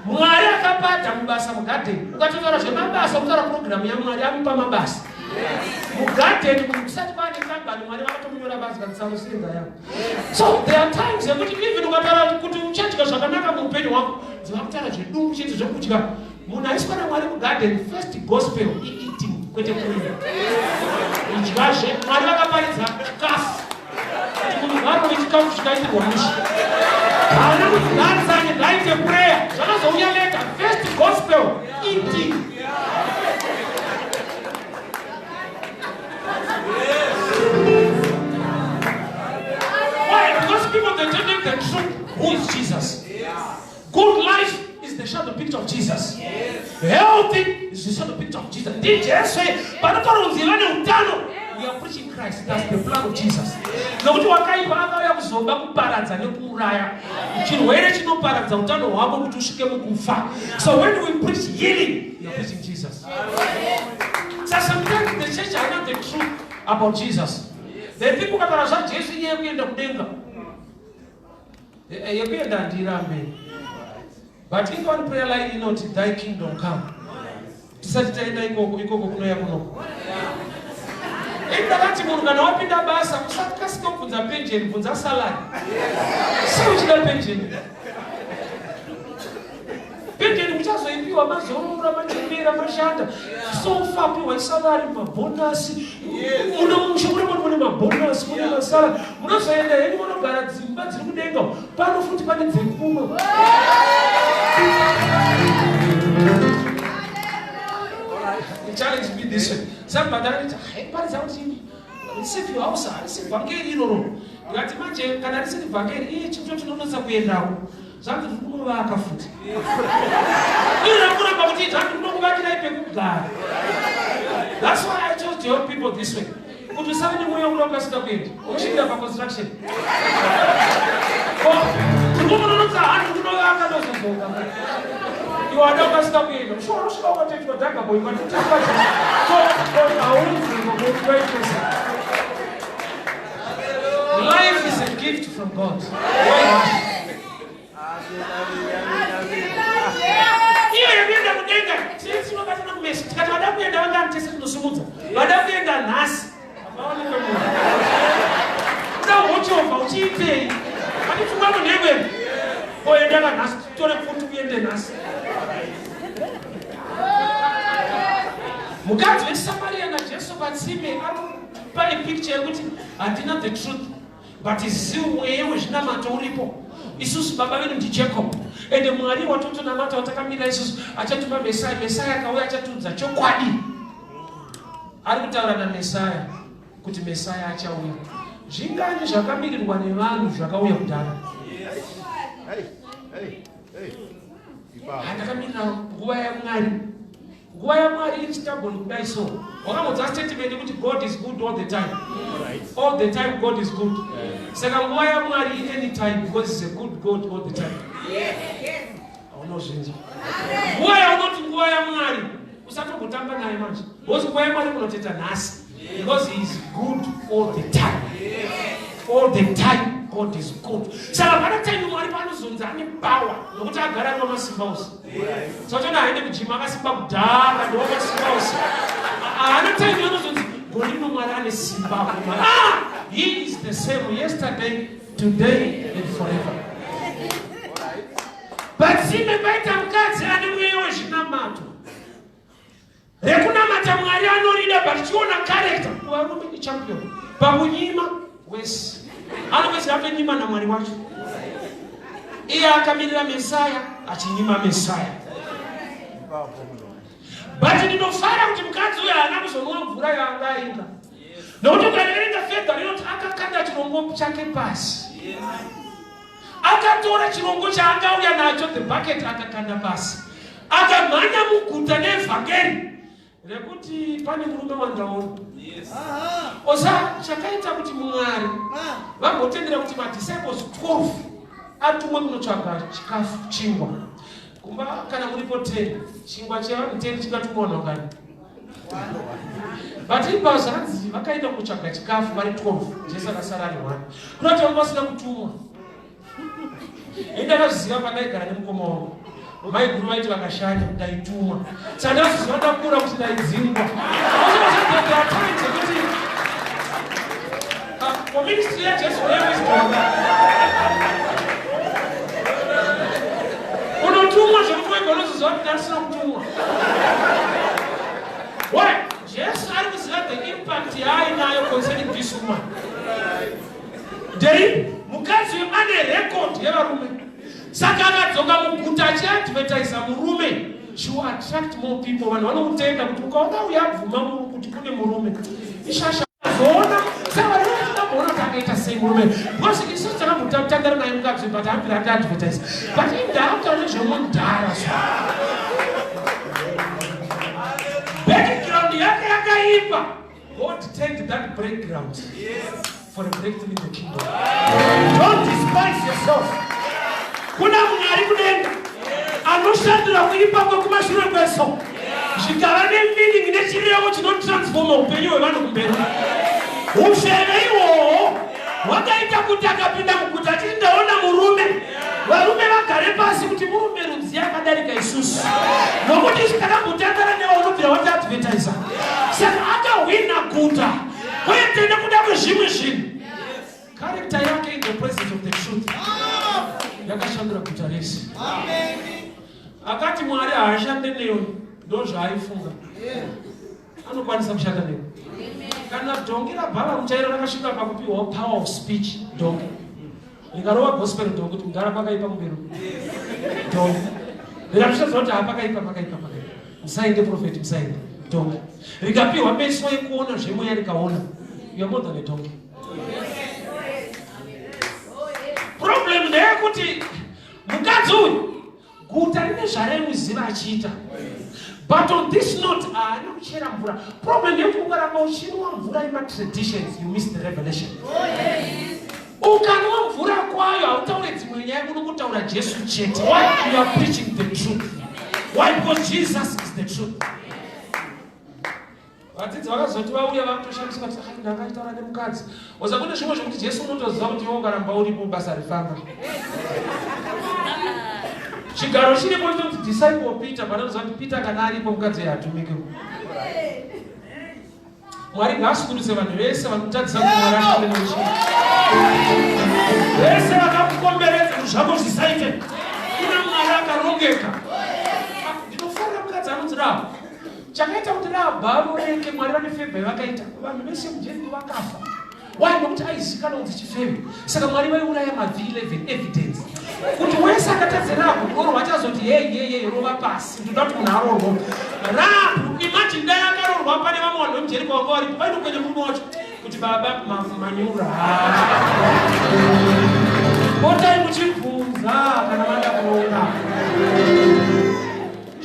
Mwari akabata mubasa mugadheni. Ukatotaura zvemabasa ukutaura purogiramu yaMwari amupa mabasa. Mugadheni munhu kusati kwaane kambani Mwari vakatomunyora basa katsanosenza yavo. So there are times yekuti even ukataura kuti uchadya zvakanaka muupenyu hwako dziva kutaura zvedumbu chete zvekudya. Munhu aiswa naMwari mugadheni first gospel i-eating kwete kunywa. Idyazve Mwari vakaparidza chikafu kuti munhu ngaarove chikafu chikaitirwa mushe. Haana kuti ngaatsanye ngaaite prayer zvakazouya later first gospel eating. Why? Because people they don't know the truth. Who is Jesus? Good life is the shadow picture of Jesus. Yes. Healthy is the shadow picture of Jesus. Ndijesu panotaura kunzi vane utano. We are preaching Christ. That's the plan of Jesus. Nokuti wakaipa akauya kuzoba kuparadza nekuuraya. Chirwere chinoparadza utano hwako kuti usvike mukufa. So when we preach healing, we are preaching Jesus. So sometimes the church are not the truth about Jesus. They think ukataura zvaJesu inyaya yekuenda kudenga. Eh, eh, yekuenda handirambe but inga one prayer line inoti thy kingdom come tisati taenda ikoko ikoko kunoya kunoko indakati munhu kana wapinda basa usakasika kubvunza penjeni bvunza salary sei uchida penjeni Penjeni muchazoipiwa mazorora machembera mashanda sofa piwa salary mabhonasi mune musha mune mune mabhonasi mune masara munozoenda henyu munogara dzimba dziri kudenga pano futi pane dzekuno challenge me this way somebody anoti haiparidza kuti receive your house harisi vhangeri iroro ndikati manje kana risiri vhangeri iye chinhu chotinonetsa kuendako zvanzi tiri kunovaka futi iri rakuramba kuti zvanzi kunokuvakirai pekugara that's why I chose to help people this way kuti usave nemwoyo wekuda kukasika kuenda uchinda paconstruction tiri kumunonotsa hanzi kunovaka ndozodzoka iwe wada kukasika kuenda shuwa unosvika ukatoitwa dhagaboy haunzwekokuwaitesa Life is a gift from God. Iyo yekuenda kudenga tese tinobatana kumeso tikati vada kuenda vangani tese tinosimudza vada kuenda nhasi havaonekwe munhu uda huchovha uchiitei ati pfungwa munhu yemwene koenda kanhasi titore pfuti uende nhasi mukadzi wechisamariya najesu patsime Pane picture yekuti handina the truth but ziu mweya wezvinamato uripo. Isusu baba vedu ndiJacob ende Mwari watotonamata watakamira isusu achatuma Mesaya. Mesaya akauya achatiudza chokwadi. Ari kutaura naMesaya kuti Mesaya achauya. Zvingani zvakamirirwa nevanhu zvakauya kudhara? Ndakamirira nguva yaMwari. Nguva yaMwari iri stubborn kudai so. Wakambonzwa statement yekuti God is good all the time. All the time God is good. Saka nguva yaMwari any time because is a good God all the time. Haunozvinzwa. Nguva yaunoti nguva yaMwari usatombotamba naye manje. Because nguva yaMwari kunoteta nhasi. Because he is good all the time. All the time God is good. Saka pana time Mwari panozonzi ane power nokuti agara ari wamasimba ose. Saka tona haende kujima akasimba kudhara ndowamasimba ose. Haana time anozonzi gore rino Mwari ane simba. Ah, he is the same yesterday, today and forever. Patsime paita mukadzi ane mweya wezvinamato. Rekunamata Mwari anorida but chiona character kuvarume ichampion pakunyima wese anopedzera atonyima naMwari wacho iye akamirira Mesaya achinyima Mesaya. But ndinofara kuti mukadzi uyo haana kuzonwa mvura yaanga ainga nokuti ukaverenga fedha rinoti akakanda chirongo chake pasi akatora chirongo chaangauya nacho the bucket akakanda pasi akamhanya muguta neevhangeri rekuti pane murume wandaona. Osa chakaita kuti Mwari vambotendera kuti madisciples 12 atumwe kunotsvaga chikafu chingwa kumba kana muripo 10 chingwa chevanhu 10 chingatumwa vanhu vangani? But ipa zvanzi vakaenda kunotsvaga chikafu vari 12 Jesu akasara ari 1 kunoti vanga vasina kutumwa. Ini ndakazviziva pandaigara nemukoma wangu maiguru vaiti vakashanya ndaitumwa saka ndakazviziva ndakura kuti ndaidzingwa. Zvekuti koministry yaJesu newisdom unotumwa zvekuti wega unozoziva kuti ndasina kutumwa. Why? Jesu ari kuziva the impact yaainayo concerning this woman. Ndei mukadzi uyu ane record yevarume. Saka akadzoka muguta achiadvertisa murume. She will attract more people. Vanhu vanokutenda kuti ukaona uyu abvuma kuti kune murume. Ishasha zoona. Saka vanhu vanoda kuona kuti akaita sei murume. Because isu takambotandara naye mukadzi but hambira ati advertise. But indakutaura nezvemudhara so. Background yake yakaipa. God turned that background for a breakthrough in the kingdom. Don't despise yourself. Kuna Mwari kudenga anoshandura kuipa kwekumashure kweso zvikava nemeaning nechirevo chinotransforma upenyu hwevanhu kumberi. Ufeve ihwohwo hwakaita kuti akapinda muguta achiti ndaona murume, varume vagare pasi kuti murume rudzi akadarika isusu, nokuti isu takambotandara newe unobvira watiadvertisa. Saka akahwina guta kwete nekuda kwezvimwe zvinhu. Character yake in the presence of the truth yakashandura guta rese. Akati Mwari haashande newe, ndozvaaifunga. Anokwanisa kushanda newe. Kana dhongi raBhalamu chairo rakasvika pakupiwa power of speech, dhongi rikarova gospel dhongi kuti mudhara pakaipa kumberi, dhongi rikatoshadza kuti hapakaipa, pakaipa, pakaipa, musaende prophet, musaende, dhongi rikapiwa meso ekuona zvemweya rikaona. You are more than a donkey. Problem ndeyekuti mukadzi uyu guta rine zvaraimuziva achiita, but on this note haana kuchera mvura. Problem ndeyekuti ukaramba uchinwa mvura yematraditions, you miss the revelation. Ukanwa mvura kwayo hautaure dzimwe nyaya, unongotaura Jesu chete. Why? You are preaching the truth. Why? Because Jesus is the truth. Vadzidzi vakazoti vauya vakutoshamiswa kuti ai ndanga achitaura nemukadzi. Oza kune zvimwe zvekuti Jesu unotoziva kuti iwe ukaramba uripo basa rifamba. Chigaro chiripo chinonzi disciple Peter, panoziva kuti Peter kana aripo mukadzi uyu hatumike. Mwari ngaasukuruse vanhu vese vanotadzisa kuti Mwari ashande nechii. Vese vakakukomberedza kuti zvako zvisaite. Kuna Mwari akarongeka. Ndinofarira mukadzi anonzi Rahabhi. Chakaita kuti Rahabhi aroreke, Mwari vane fevha yavakaita. Vanhu vese muJeriko vakafa. Why? Nokuti aizikanwa kunzi chifeve. Saka Mwari vaiuraya maV11 evidence. Kuti wese akatadza Rahabhi kuroorwa achazoti hey hey hey rova pasi. Ndoda kuti munhu aroorwe. Rahabhu, imagine dai akaroorwa pane vamwe vanhu vemuJeriko vanga varipo, vainokwenya murume wacho kuti baba manyura. Potai muchibvunza kana mada kuroora.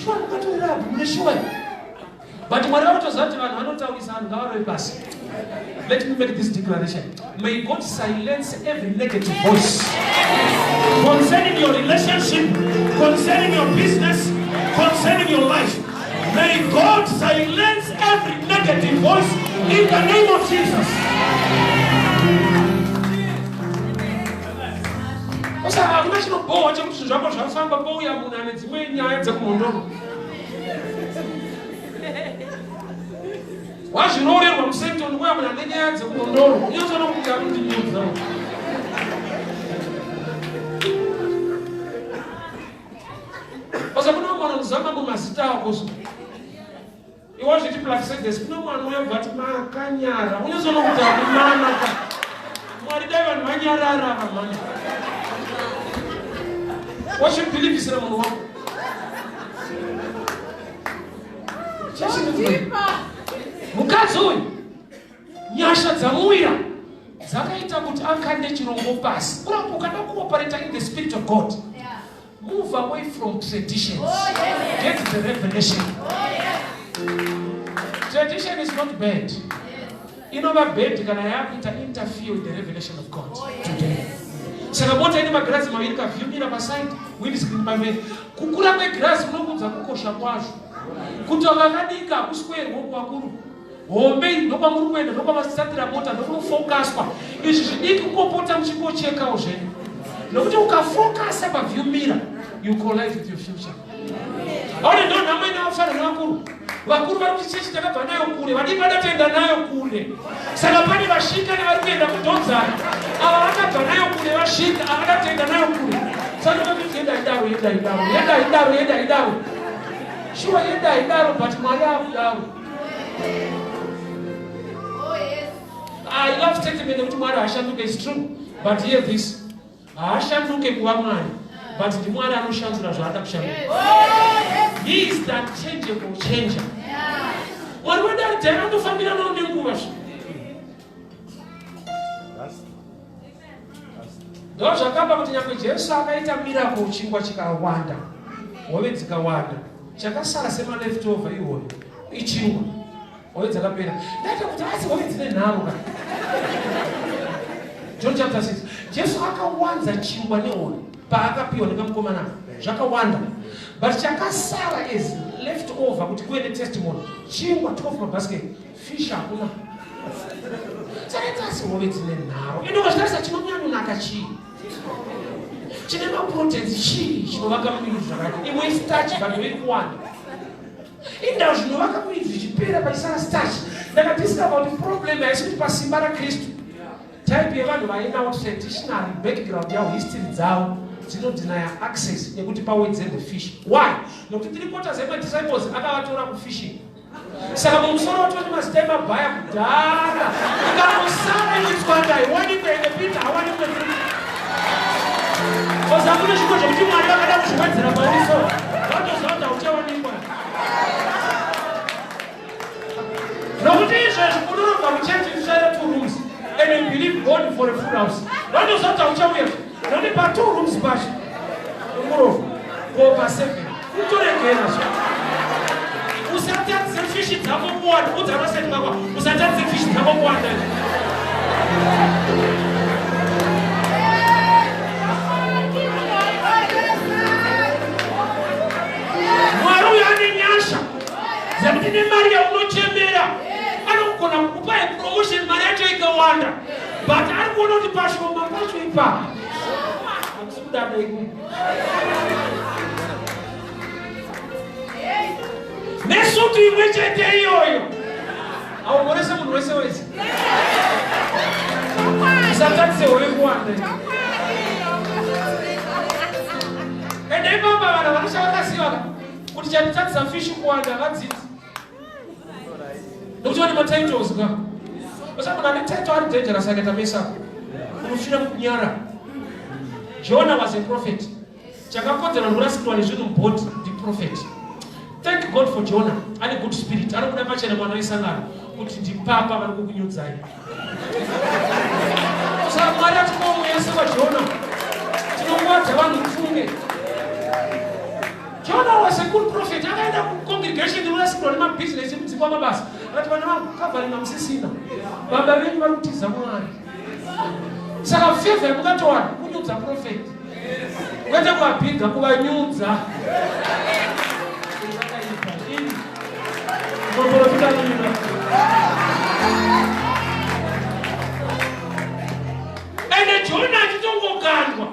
Shuwa mukatori Rahabhu mune shuwa. But Mwari vanotoziva kuti vanhu vanotaurisa vanhu ngavarove pasi. Let me make this declaration. May God silence every negative voice concerning your relationship, concerning your business, concerning your life. May God silence every negative voice in the name of Jesus. Hakuna chinobhowa chekuti zvinhu zvako zvafamba pouya munhu ane dzimwe nyaya dzekumhondoro. Wazviroorerwa muSecton uya munhu ane nyaya dzekumhondoro. Unyatsoona kuti anondinyudza. Basa kune mwana unozama mumazita ako so. Iwe wazviti Plaxedes kune mwana uya bva ati makanyara. Unyatsoona kuti akumana ka. Mwari dai vanhu vanyarara ava mhani. Wazvibhilivhisira munhu wako. Mukadzi uyu nyasha dzamuwira dzakaita kuti akande chirongo pasi. Kuramba ukada kuoperata in the spirit of God. Move away from traditions. Oh, yes. Get the revelation. Oh, yes. Tradition is not bad. Inova bad kana yakuita interfere with the revelation of God oh, yes. today. Saka mota ine magirazi maviri kavyumira paside, windscreen pamberi. Kukura kwegirazi kunokuudza kukosha kwazvo. Kuti vakadika hakusi kuerwa kuvakuru. Hombe iyi ndokwamuri kuenda ndokwamasatira mota ndokunofokaswa. Izvi zvidiki kungopota muchingochekawo zvenyu. Nokuti ukafokasa paview mirror you collide with your future. Aone ndo nhamo ine vafana nevakuru. Vakuru vari kuti chechi takabva nayo kure, vadiki vada kuenda nayo kure. Saka pane vasvika nevari kuenda kudhonzana. Ava vakabva nayo kure vasvika, ava vada kuenda nayo kure. Saka vanokuti yenda idaro, yenda idaro, yenda idaro, yenda idaro. Shuwa yenda idaro but Mwari akudaro. I love statement yekuti Mwari haashanduke is true but hear this haashanduke kuva Mwari but ndiMwari anoshandura zvaada kushandura. He is the unchangeable changer. Mwari wedu ari dai anotofambiranawo nenguva zve. Ndozvakapa kuti nyangwe Jesu akaita miracle chingwa chikawanda, hove dzikawanda, chakasara semaleftover ihoyo ichingwa hove dzakapera. Ndaita kuti asi hove dzine nharo ka. John chapter 6. Jesu akawanza chingwa nehove paakapiwa nekamukomana zvakawanda but chakasara is left over kuti kuve netestimony chingwa 12 mabasket Fish hakuna. Saka asi hove dzine nharo. Ende ukazvitarisa chinonyanyonaka chii? Chine maproteins chii chinovaka muviri zvakadii? Imwe istarch but iri kuwanda. Indawo zvinovaka muviri zvichipera paisara starch. Ndakadiscover kuti problem haisi kuti pasimba raKristu. Type yevanhu vainawo traditional background yavo history dzavo dzinodinaya access yekuti pawedzerwe fish. Why? Nokuti 3/4 yemadisciples akavatora kufishing. Saka mumusoro wacho mazita emabhaya kudhara. Ikangosara ichitswanda haiwanikwe ende Peter hawanikwe futi. Koza kune zvimwe zvekuti Mwari vakada kuzviwedzera pauri so. Vatoziva kuti hauchawanikwa. Nokuti izvezvi unorobva muchechi uchaira two rooms and you believe God for a full house. Vatoziva kuti hauchauya. Nokuti pa two rooms pacho ungurofa ko pa seven kutoregera zve. Usatadze fishi dzako kuwanda, udza vasati vako, usatadze fishi dzako kuwanda. Mwari uyo ane nyasha dzekuti nemari yaunochemera anogona kukupa promotion mari yacho ikawanda but ari kuona kuti pashoma pacho ipapa hamusi kudada ikumu nesutu imwe chete iyoyo aumhorese munhu wese wese usatadise hove kuwanda ende ipapa vanhu vanoshavakaziva kuti chanditadzisa fishi kuwanda vadzidzi Nokuti vane matitles ka. Basa munhu ane title ari dangerous akaita mess up. Unofira mukunyara. Jonah was a prophet. Chakakodzera kurasikirwa nezvinhu mubhoti ndi prophet. Thank God for Jonah. Ane good spirit. Anobuda pachena mwana wesangano kuti ndipapa vari kukunyudzai. Saka Mwari atipawo mweya sewaJona. Tinongwadza vanhu mufunge. Jonah was a good prophet. Akaenda kucongregation inorasikirwa nemabhizinesi ekudzingwa mabasa. Akati vana vangu covering hamusisina. Baba venyu vari kutiza Mwari. Saka favor yamungatowana kunyudza prophet. Kwete kuvabhiga kuvanyudza. Muprofita anonyudza. Ende Jona achitongokandwa.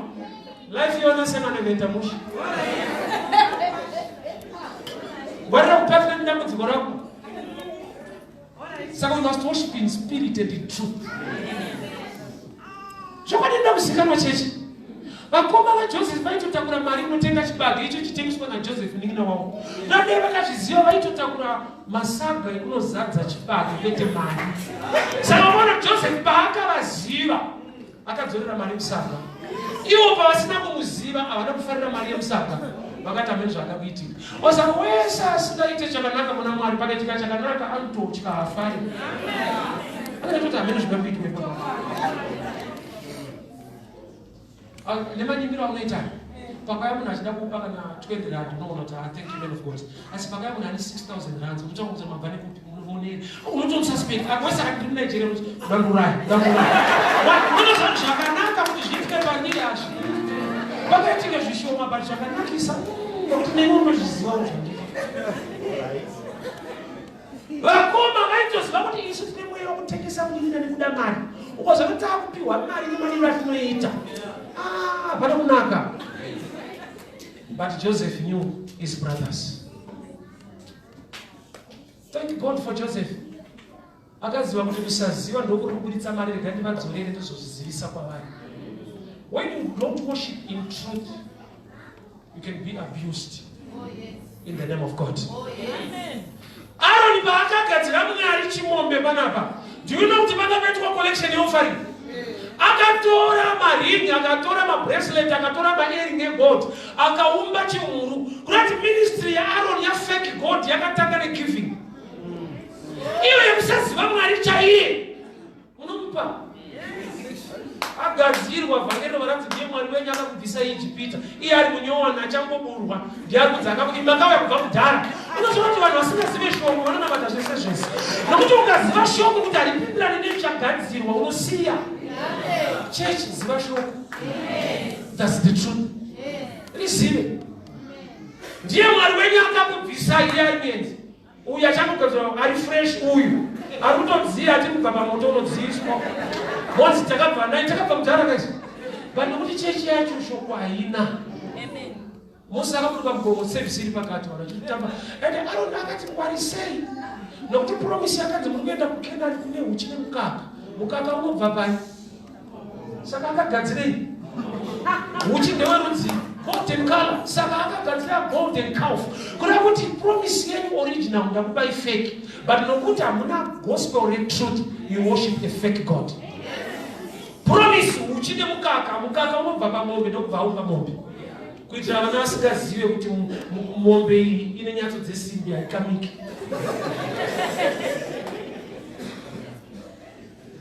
Life yona sangana ikaita mushe. Ngwarira kupatira nedambudziko rako. Saka we must worship in spirit and in truth. Chokwadi ndoda kuzikanwa chechi. Vakoma vaJoseph vaitotakura mari inotenga chibage icho chitengeswa naJoseph munin'ina wavo. Nadai vakazviziva vaitotakura masaga ekunozadza chibage kwete mari. Saka unoona Joseph paakavaziva akadzorera mari musaga ivo pavasina kumuziva havana kufarira mari yemusaga vakati amene zvaada kuitika osaka wese asingaite chakanaka kuna mwari pakaitika chakanaka anototya hafari anatoti amene zvida kuitwa ipapo ah, nemanyimiro aunoita pakauya munhu achida kupa kana 20 rand unoona kuti ah, thank you man of god asi pakauya munhu ane 6000 rands unotaura kuti mabva nekupi munovoneri unotomususpect akwese akati ndiri munigeria kuti ndandiuraya ndandiuraya unotoziva kuti zvakanaka kuti zviitike pandiri hazviite pakaitike zvishoma but zvakanakisa nekuti neni unozvizivawo zvandiri Vakoma vaitoziva kuti isu tine mweya wekutengesa munin'ina nekuda mari. Ukaziva kuti takupiwa mari nemadiro atinoita. Ah, hapana kunaka. But Joseph knew his brothers. Thank God for Joseph. Akaziva kuti kusaziva ndokuri kuburitsa mari rega ndivadzorere ndozozvizivisa kwavari. When you don't worship in truth, you can be abused oh, yes. in the name of God. Oh, yes. Aaron paakagadzira Mwari chimombe panapa, do you know kuti pakaitwa collection yeoffering? Akatora maringi, akatora mabracelet, akatora maearing egold, akaumba chimhuru. Kurati ministry yaAron yafake god yakatanga negiving. Iyo yekusaziva Mwari chaiye unomupa agadzirwa vhangeri varanzi ndiye mwari wenyu akakubvisa ijipita iye ari munyowani achangoburwa ndiye ari kunzi akaku makauya kubva kudhara unoziva kuti vanhu vasingazive shoko vanonamata zvese zvese nokuti ukaziva shoko kuti haripindirani nezvichagadzirwa unosiya chechi ziva shoko thats the truth rizive ndiye mwari wenyu akakubvisai iye ari muenzi Uyu achangogadzirwa ari fresh uyu ari kutodziya atiri kubva pamoto unodziiswa monzi takabva nai takabva kudhara kaisi but nokuti chechi yacho shoko haina Mose akaburuka mugomo service iri pakati vanhu vachitamba and Aaron akati ngwarisei nokuti promise yakanzi muri kuenda kuKenani kune huchi nemukaka mukaka unobva pai saka akagadzirei huchi ndewerudzi golden color saka akagadzira golden calf kureva kuti promise yenyu original ndakupai fake but nokuti hamuna gospel retruth you worship a fake god promise huchi nemukaka mukaka unobva pamombe ndokubva aumba mombe kuitira vana vasingazive kuti mombe iyi ine nyatso dzesimbi haikamiki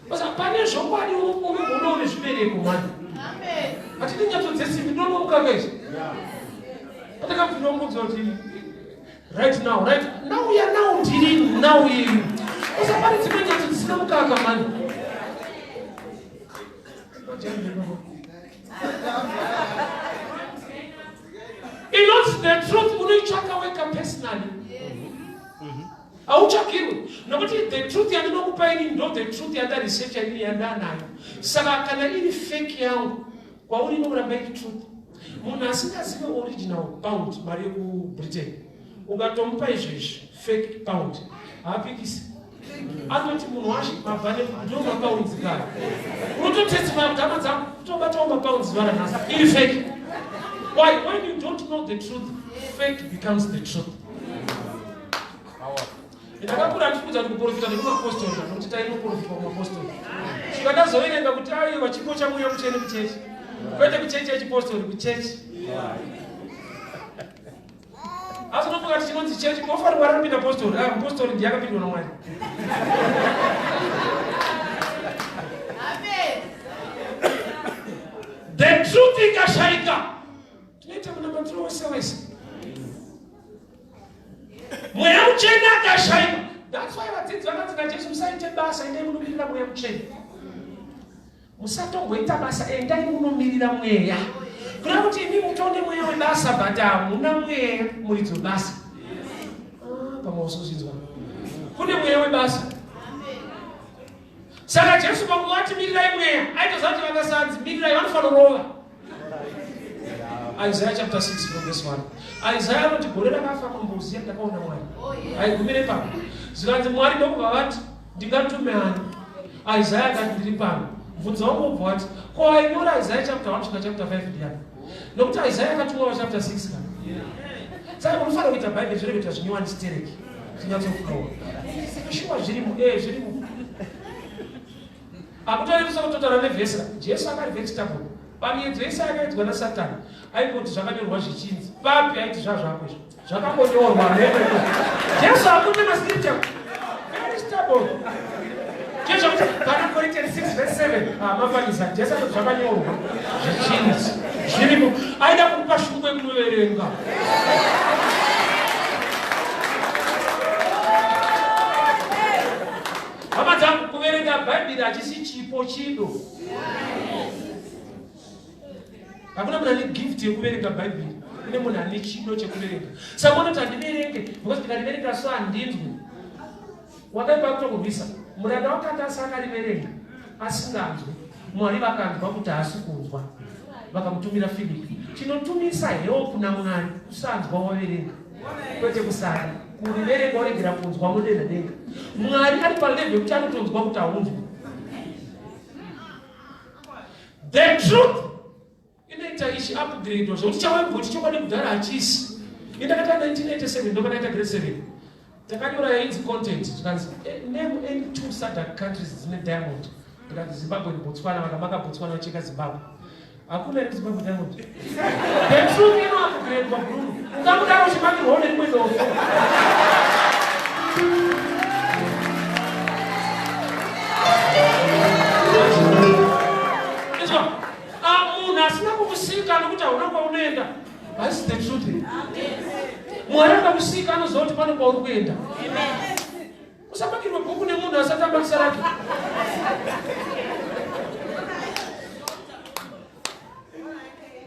Basa pane zvokwadi unogonawo nezvibereko mani. Hatidi nyatso dzesimbi ndinono mukaka izvi. Patakabvira kungonzwa kuti right now, right now ya now ndirini now yenyu. Basa pane dzimwe nyatso dzisina mukaka mani. Inonzi the truth unoitsvaka wega personally. Hautsvakirwe nokuti the truth yandinokupa ini ndo the truth yandaresearcha ini yandanayo. Saka kana iri fake yangu kwauri inokuramba iri truth. Munhu asingazive original pound mari yekuBritain ukatomupa izvezvi fake pound haapikisi anoti munhu washe mabva ndo mapounds kare unototestify kuti hama dzangu kutobatawo mapounds vana nhasi iri fake why when you don't know the truth fake becomes the truth ndakakura ndichikudza kuti kuprofita nekumapostori nokuti tainoprofitwa kumapostori svika ndazoverenga kuti aiwa chipo chamweya mutsvene kuchechi kwete kuchechi yechipostori kuchechi. Asi unofunga kuti chinonzi chechi mofanira Mwari anopinda postori. Ah, mupostori ndiye akapindwa naMwari. Amen. The truth ikashaika tinoita munamatiro wese wese. Mweya Mutsvene akashaika. That's why vadzidzi vakanzi naJesu musaite basa, endai munomirira Mweya Mutsvene. Musatomboita basa, endai munomirira Mweya. Kureva kuti imi mutone mweya webasa but hamuna mweya muridzi webasa. Ah, pamwe usozvinzwa. Kune mweya webasa. Saka Jesu pakuvati mirirai mweya, aitoziva kuti vakasanzi mirirai vanofanira kurova. Isaiah chapter 6 from verse 1. Isaiah anoti gore rakafa mambo Uziya ndakaona Mwari. Haigumire pano. Zvikanzi Mwari ndokubva vati ndingatume ani? Isaiah akati ndiri pano. Mubvunzo wangu wobva wati ko ainyora Isaiah chapter 1 kusvika chapter 5 ndiyani? Nokuti Isaiah akatumwa chapter 6 ka. Saka unofanira kuita Bhaibheri zviri kuita zvinyowani stereki. Zvinyatsokurowa. Shuwa zvirimo, eh zvirimo. Hakutorevesa kutotaura nevhesi ra Jesu akari vegetable. Pamiedzo yese yakaedzwa naSatani aingoti zvakanyorwa zvichinzi. Papi aiti zvazvako izvo. Zvakangonyorwa mheno. Jesu hakuna mascripture. Very stubborn. Jesu akuti pana Corinthians 6 verse 7. Ah, mafanisa. Jesu akati zvakanyorwa zvichinzi. Zvirimo. Aida kukupa shungu yekunoverenga. Hama dzangu, kuverenga Bhaibheri hachisi chipo, chido. Hakuna munhu ane gift yekuverenga Bhaibheri, kune munhu ane chido chekuverenga. Saka unoti handiverenge because ndikariverenga so handinzwi. Wakaipa kutokurwisa. Muranda wakati asi akariverenga asinganzwi. Mwari vakanzwa kuti haasi kunzwa, vakamutumira Filipi. Chinotumisa help naMwari kusanzwa waverenga, kwete kusada kuriverenga woregera kunzwa unodenha denga. Mwari ari palevel yekuti anotonzwa kuti haunzwi. The truth inoita ichi upgrade zvekuti chawaimboti chokwadi kudhara hachisi. Ini ndakatanga 1987 ndopandakaita grade 7. Takanyora yainzi content zvikanzi name any two SADC countries dzine diamond. Ndikati Zimbabwe neBotswana, vakamaka Botswana vacheka Zimbabwe. Hakuna here Zimbabwe diamond? The truth ino upgrade Bruno. Ungamudaro uchimakirwawo nerimwe dofo. Izwa, munhu asina kukusika nokuti hauna kwaunoenda. That's the truth. Mwari akakusika anoziva kuti pane kwauri kuenda. Usabakirwe bhuku nemunhu asati abasa rake.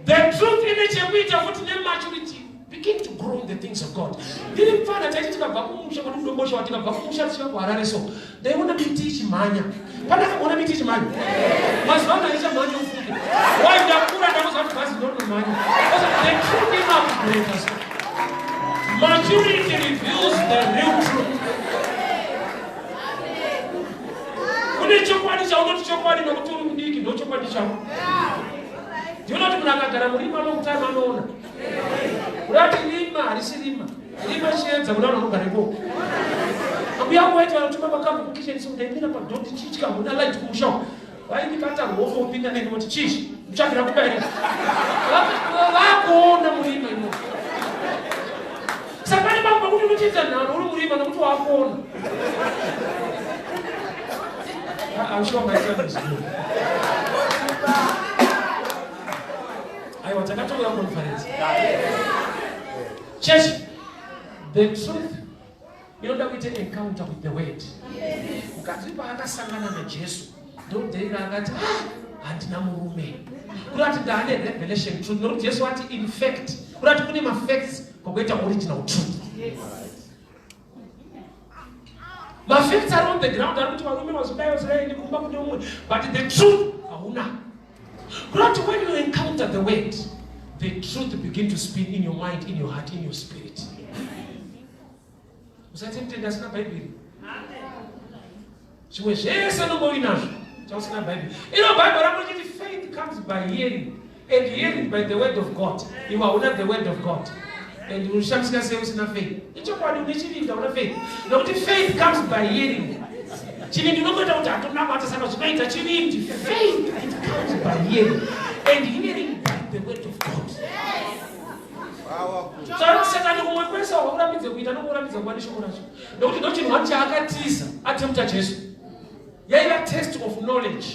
The truth ine chekuita futi nematurity. Begin to grow in the things of God. Ndiri mfana taiti tikabva kumusha kwedu kuDomboshawa, tikabva kumusha tichiva kuHarare so. Ndaiona miti ichimhanya. Pane akaona miti ichimhanya? Mazuva ano haichamhanya ufunge. Why ndakura ndakuziva kuti bhazi ndorinomhanya. The truth inoupgrade us. Maturity reveals the real truth. Kune chokwadi chaunoti chokwadi nokuti uri mudiki ndochokwadi chako. Ndiona kuti munhu akagara murima long time anoona. Kurati rima harisi rima. Rima chiedza kuna vanhu vanogara ikoko. Ambuya vangu vaiti vanotuma makambo kukitchen so ndaimira padoor ndichitya hamuna light kumusha uko. Vaindibata ruoko vopinda neni voti chii muchagira kumba here? Vakuona murima imomo. Saka pane pamwe pekuti unochiita nharo uri murima nokuti wakuona. I'm sure my time is good. Aiwa takatouya conference. Church, the truth inoda kuita encounter with the word. Mukadzi paakasangana naJesu ndodeira akati ah, handina murume. Kurati ndaane revelation truth nokuti Jesu ati in fact, kurati kune mafacts kokuita original truth. Mafacts ari on the ground ari kuti varume vazodai vazodai ndikumba kune umwe but the truth hauna. Kurati when you encounter the word, the truth begin to spin in your mind, in your heart, in your spirit. Usati mutende asina Bhaibheri. Zvimwe zvese unongoinazvo chausina Bhaibheri. Ino Bhaibheri rako richiti faith comes by hearing and hearing by the word of God. Iwe hauna the word of God. And unoshamisika sei usina faith? Ichokwadi une chivindi hauna faith. Nokuti faith comes by hearing. Chivindi unongoita kuti hatonamata saka zvinoita chivindi. Faith it comes by hearing and hearing by the word of God. Saka Satani kumwe kwese Esau hakurambidze kuita nokurambidza kuva neshoko racho nokuti ndochinhu wani chaakatiza atemuta Jesu. Yaiva test of knowledge.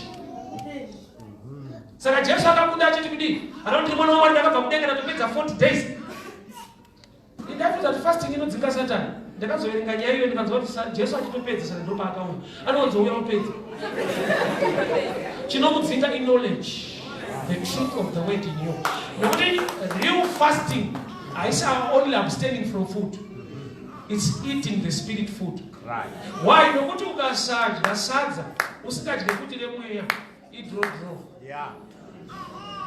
Saka Jesu akabuda achiti kudii? Anoti ndiri mwana waMwari ndakabva kudenga ndatopedza 40 days. Ndaifunga kuti fasting inodzinga Satani. Ndakazoverenga nyaya iyoyo ndikanzwa kuti Jesu achitopedza saka ndopaakauya. Anowanzouya opedza. Chinomudzinga iknowledge. The truth of the word in you. Nokuti real fasting haisi only abstaining from food. It's eating the spirit food. Right. Why? Nokuti ukasadya sadza usingadye kuti remweya idraw draw. Yeah.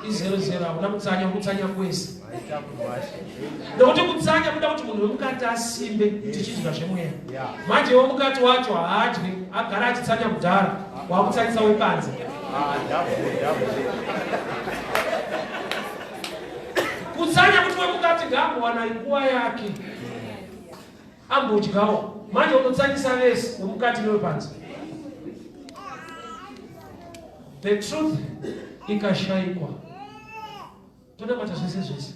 Izero zero hauna kutsanya kutsanya kwese. Nokuti kutsanya kuda kuti munhu wemukati asimbe tichidya zvemweya. Manje wemukati wacho haadyi agara achitsanya kudhara wakutsanyisa wepanze. Ah, Kutsanya kuti wemukati ngaambowana nguva yake ambodyawo manje unotsanyisa vese wemukati newepanze. The truth ikashaikwa tonamata zvese zvese.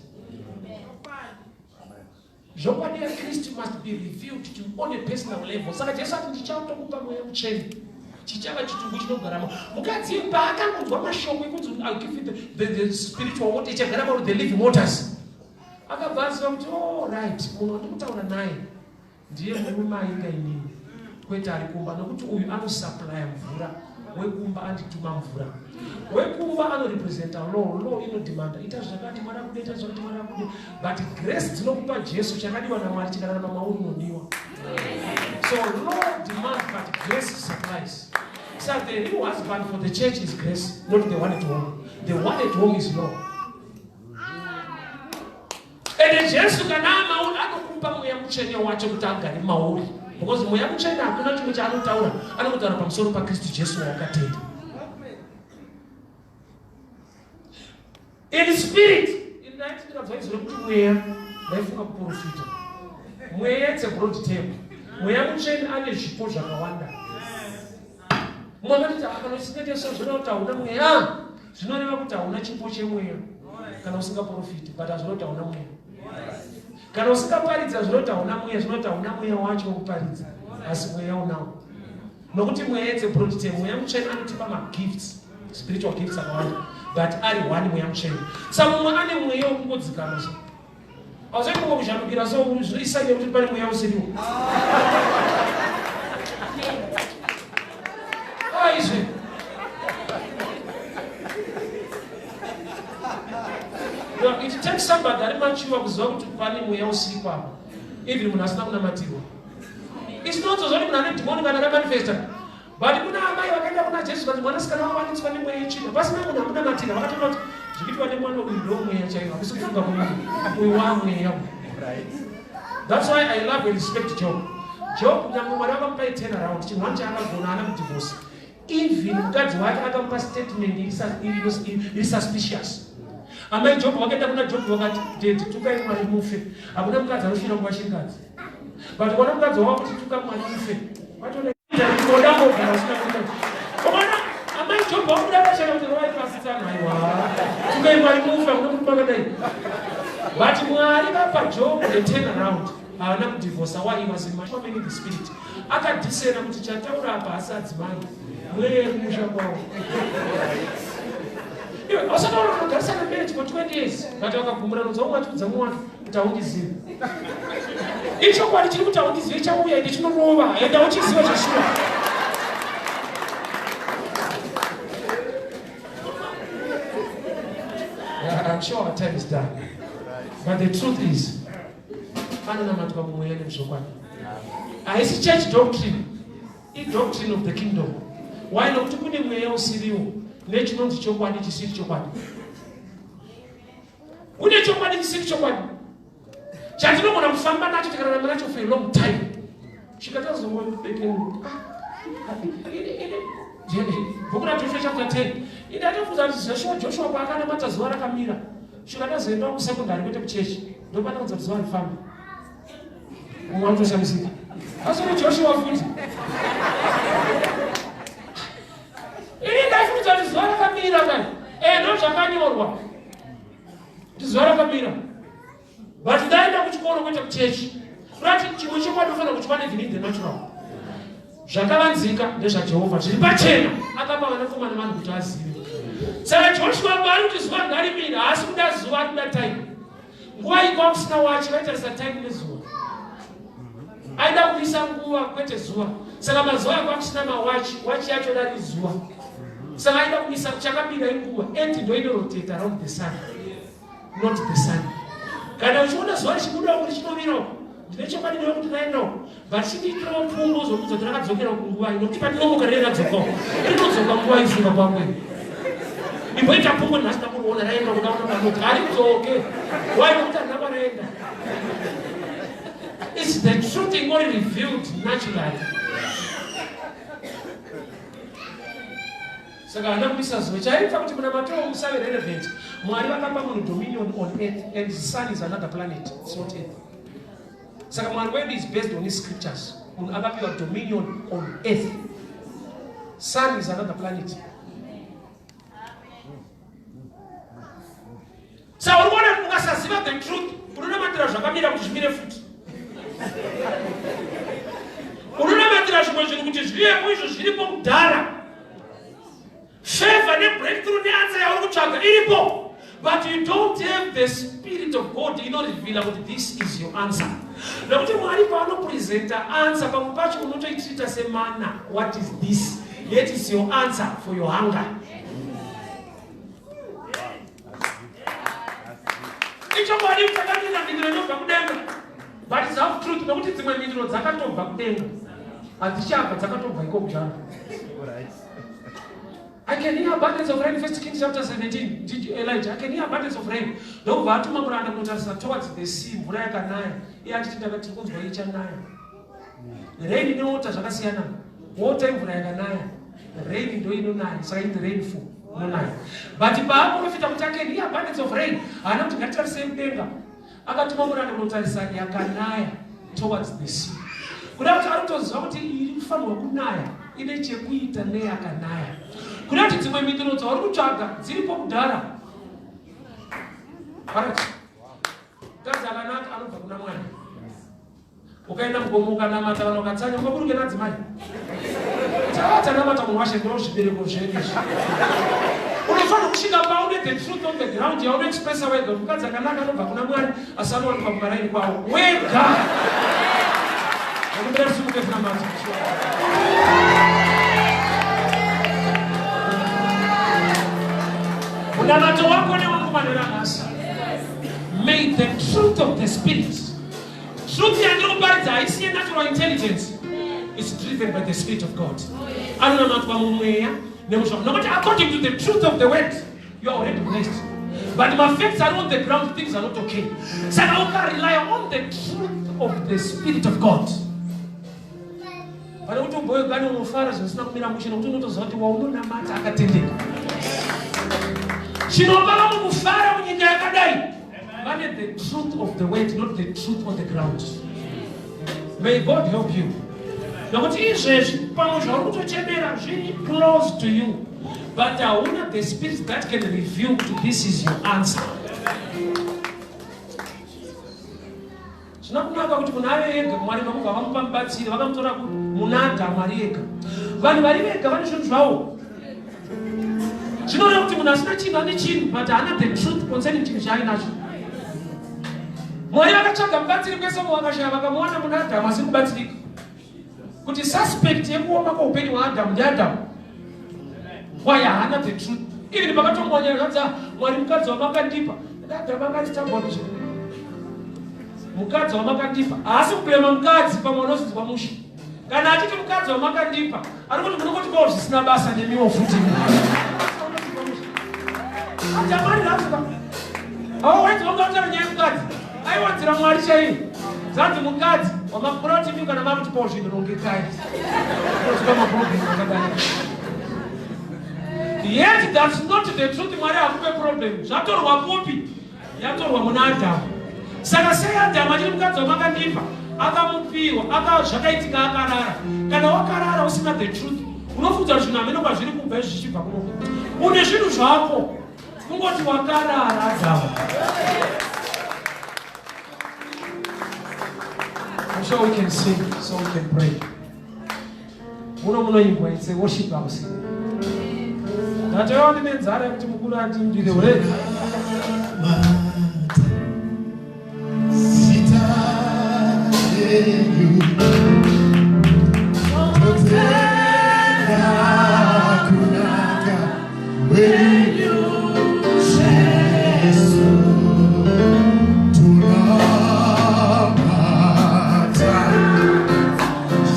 Zvokwadi yaKristu must be revealed to on a personal level. Saka Jesu ati ndichatokupa mweya mutsvene chichava chitumbu chinogaramo. Mukadzi paakangonzwa mashoko ekunzi I'll give you the spiritual water ichagara mauri the living waters, akabva aziva kuti oh right, munhu wandikutaura naye ndiye murume ainga inini kwete ari kumba, nokuti uyu anosuplya mvura wekumba andituma mvura wekumba anorepresenta law. Law inodemanda ita zvakati Mwari akude, ita zvakati Mwari akude, but grace dzinokupa Jesu chakadiwa naMwari chikararama mauri unodiwa. So law demands but grace supplies. So the real husband for the church is grace, not the one at home. The one at home is law. Ende Jesu kana amauri anokupa mweya mutsvene wacho kuti agare mauri, because mweya mutsvene hakuna chimwe chaanotaura, anotaura pamusoro paKristu Jesu wawakatenda. In spirit, ndaiti ndikanzwa izwi rekuti mweya, ndaifunga kuprofita. Mweya it's a broad term. Mweya mutsvene ane zvipo zvakawanda. Mumwe anotiti kana usingaite so zvinoreva kuti hauna mweya. Zvinoreva kuti hauna chipo chemweya kana usingaprofiti, but hazvinoti kuti hauna mweya. Kana usingaparidza zvinoti hauna mweya, zvinoti hauna mweya wacho wekuparidza, asi mweya unawo. Nokuti mweya it's a broad term. Mweya mutsvene anotipa magifts, spiritual gifts akawanda, but ari one mweya mutsvene. Saka mumwe ane mweya wekungodzikama so. Hauzoi kungo kuzhandukira so zvinoisanya kuti pane mweya usiriwo. Aizve. No, it takes somebody ari mature kuziva kuti pane mweya usiripo apa. Even munhu asina kunamatirwa. It's not zoti munhu ane dhimoni kana ramanifesta. But kuna amai vakaenda kuna Jesu vanzi mwanasikana wavo anetswa nemweya yetsvina. Pasina munhu amunamatira vakatoona kuti zvikuitwa nemwana uyu ndo mweya chaiwo. Hakusi kufunga kwemunhu. Uyu wamweya uyu. That's why I love and respect Job. Job nyangwe Mwari vakamupa a turn around, chinhu wani chaakagona haana kudivorce. Even mukadzi wake akamupa statement iri suspicious. Amai Job vakaenda kuna Job vakati, Daddy, tukai Mwari mufe. Hakuna mukadzi anofira nguva chirikadzi. But ukaona mukadzi wava kuti tuka Mwari mufe, watoona odangogara usina kuita. Ukaona amai Job vakuda pachena kuti rovai pasi tsano, aiwa. Tukai Mwari mufe, hakuna murume akadai. But Mwari vapa Job the turn around. Haana kudivorsa. Why? He was in the spirit. Akadisena kuti chataura apa asi adzimai mweya yekumusha kwavo. Iwe usataura unogarisana marriage for 20 years but wakagumura unonzwa umwe achiudza mumwe wake kuti haundizivi. Ichokwadi chiri kuti haundizivi chauya ende chinorova, ende hauchiziva zveshuwa. Yeah, I'm sure our time is done. But the truth is, anonamatwa mumweya nemuzvokwadi. Haisi church doctrine, idoctrine of the kingdom. Why? Nokuti kune mweya usiriwo nechinonzi chokwadi chisiri chokwadi. Kune chokwadi chisiri chokwadi chatinogona kufamba nacho tikararama nacho for a long time, chikatazongobekeni bhuku raJoshua chapter 10 indatofunza kuti zveshuwa Joshua paakanamata zuva rakamira, chikatazoendawo kusekondari kwete kuchechi, ndopanakunza kuti zuva rifambe. Mumwe anotoshamisika asiri Joshua futi. Ini ndaifunza kuti zuva rakamira kani, ndo zvakanyorwa kuti zuva rakamira, but ndaenda kuchikoro. kuchikoro kwete kuchechi. Kurati chimwe chokwadi unofanira kuchiwana even in the natural. Zvakavanzika ndezvaJehovha zviri pachena, akapa vanakomana vanhu kuti azive. Saka Joshua paari kuti zuva ngarimire, haasi kuda zuva, ari kuda time. Nguva iyi kwakusina wachi, vaitarisa time nezuva. Aida kumisa nguva kwete zuva. Saka mazuva ayo kwakusina mawachi, wachi yacho rari zuva. Saka aida kumisa chakamira inguva, and ndo inoroteta around the sun. Not the sun. Kana uchiona zuva richibuda uku richinomira uku, ndine chokwadi newe kuti raenda uku, but chindiitirawo pfungwa uzokuudza kuti rakadzokera uku nguva ino, kuti pandinomuka rine radzoka uku, rinodzoka nguva ifunga kwako iwe. Imboita pfungwa nhasi ndakuriona raenda uku, ndaona panoti haridzoke. Why? Nokuti handina kwaraenda. It's the truth ingori revealed naturally. Saka haana kumisa zuva. Chaiita kuti munamato usave relevant, Mwari vakapa munhu dominion on earth and the sun is another planet, it's not earth. Saka Mwari wedu is based on his scriptures. Munhu akapiwa dominion on earth. Sun is another planet. Saka uri kuona kuti ukasaziva the truth unonamatira zvakamira kuti zvimire futi. Unonamatira zvimwe zvinhu kuti zvivepo izvo zviripo kudhara. Favor nebreakthrough neanswer yauri kutsvaga iripo. But you don't have the spirit of God inoreveala kuti this is your answer. Nekuti Mwari paanopresenta answer pamwe pacho unotoitrita semana. What is this? Yet is your answer for your hunger. Ichokwadi takapinda mhinduro inobva kudenga but it's half truth nekuti dzimwe mhinduro dzakatobva kudenga hadzichabva dzakatobva iko kudhara. I can hear abundance of rain, First Kings chapter 17. Did you, Elijah? I can hear abundance of rain. Ndokubva atuma muranda kunotarisa towards the sea, mvura yakanaya. Iye achiti ndakati kunzwa ichanaya. Rain newater zvakasiyana. Water imvura yakanaya. Rain ndo inonaya. Saka in the rainfall inonaya. But paaprofita kuti I can hear abundance of rain, haana kuti ngatitarisei kudenga. Akatuma muranda kunotarisa yakanaya towards the sea. Kuda kuti ari kutoziva kuti iri kufanirwa kunaya ine chekuita neyakanaya. Kuda kuti dzimwe mhinduro dzauri kutsvaga dziripo kudhara. Alright. Mukadzi akanaka anobva kuna Mwari. Ukaenda mugomo ukanamata vanhu vakatsanya ungaburuke nadzimai. Tava tanamata munhu washe ndo zvibereko zvedu izvi. Unofanira kusvika paune the truth on the ground yaunoexpressa wega kuti mukadzi akanaka anobva kuna Mwari asi anowanikwa kumaraini kwawo wega. Nekumbira tisimuke tinamate. Munamato wako newangu manera nhasi. May the truth of the spirit. Truth yandiri kuparidza haisi yenatural intelligence. It's driven by the spirit of God. Anonamatwa mumweya nemuzvako. Nokuti according to the truth of the word, you are already blessed. But my facts are on the ground, things are not okay. Saka uka rely on the truth of the spirit of God. Pane kuti ubhoyekane unofara zvisina kumira mushe nokuti unotoziva kuti waunonamata akatendeka. Chinopa vamwe kufara munyika yakadai vane the truth of the word, not the truth on the ground. May God help you. Nokuti izvezvi pamwe zvauri kutochemera zviri close to you, but hauna the spirit that can reveal to this is your answer. Zvina kunaka kuti munhu ave ega, Mwari vakubva vamupa mubatsiri, vakamutora muna Adhamu ari ega. Vanhu vari vega vane zvinhu zvavo. Zvinoreva kuti munhu asina chinhu ane chinhu, but haana the truth concerning chinhu chaainacho. Mwari vakatsvaga mubatsiri kwese uko vakashaya, vakamuwana muna Adhamu asiri kubatsirika. Kuti suspect yekuoma kweupenyu hwaAdhamu ndiAdhamu. Why haana the truth? Even pakatongwa nyaya zvanzi Mwari mukadzi wamakandipa. Adhamu akati tabonje. Mukadzi wamakandipa haasi kublema mukadzi pamwe unozinzwa mushe. Kana achiti mukadzi wamakandipa ari kuti munongotipawo zvisina basa nemiwo futi. Adhamu ari rafuka. Awo wenzi wanga nyaya yemukadzi. Aiwanzira Mwari chaiye. Zvanzi mukadzi wamakura kuti imi kana makutipawo zvinhu rongekai. Unotipa maproblem akadai. Yet that's not the truth. Mwari hakupe problem. Zvatorwa kupi? Yatorwa muna Adamu. Saka sei Adamu achiri mukadzi wamakandipa? Akamupiwa, aka zvakaitika akarara. Kana wakarara usina the truth, unofudza zvinhu hameno kwazviri kubva izvi zvichibva kuno. Une zvinhu zvako. Kungoti wakarara Adamu. Sure we can sing, so we can pray. Muno munoimbwa, it's a worship house. Ndatova ndine nzara yekuti mukuru atiimbire ure. Zita renyu totenda kunaka kwenyu Jesu, tunamata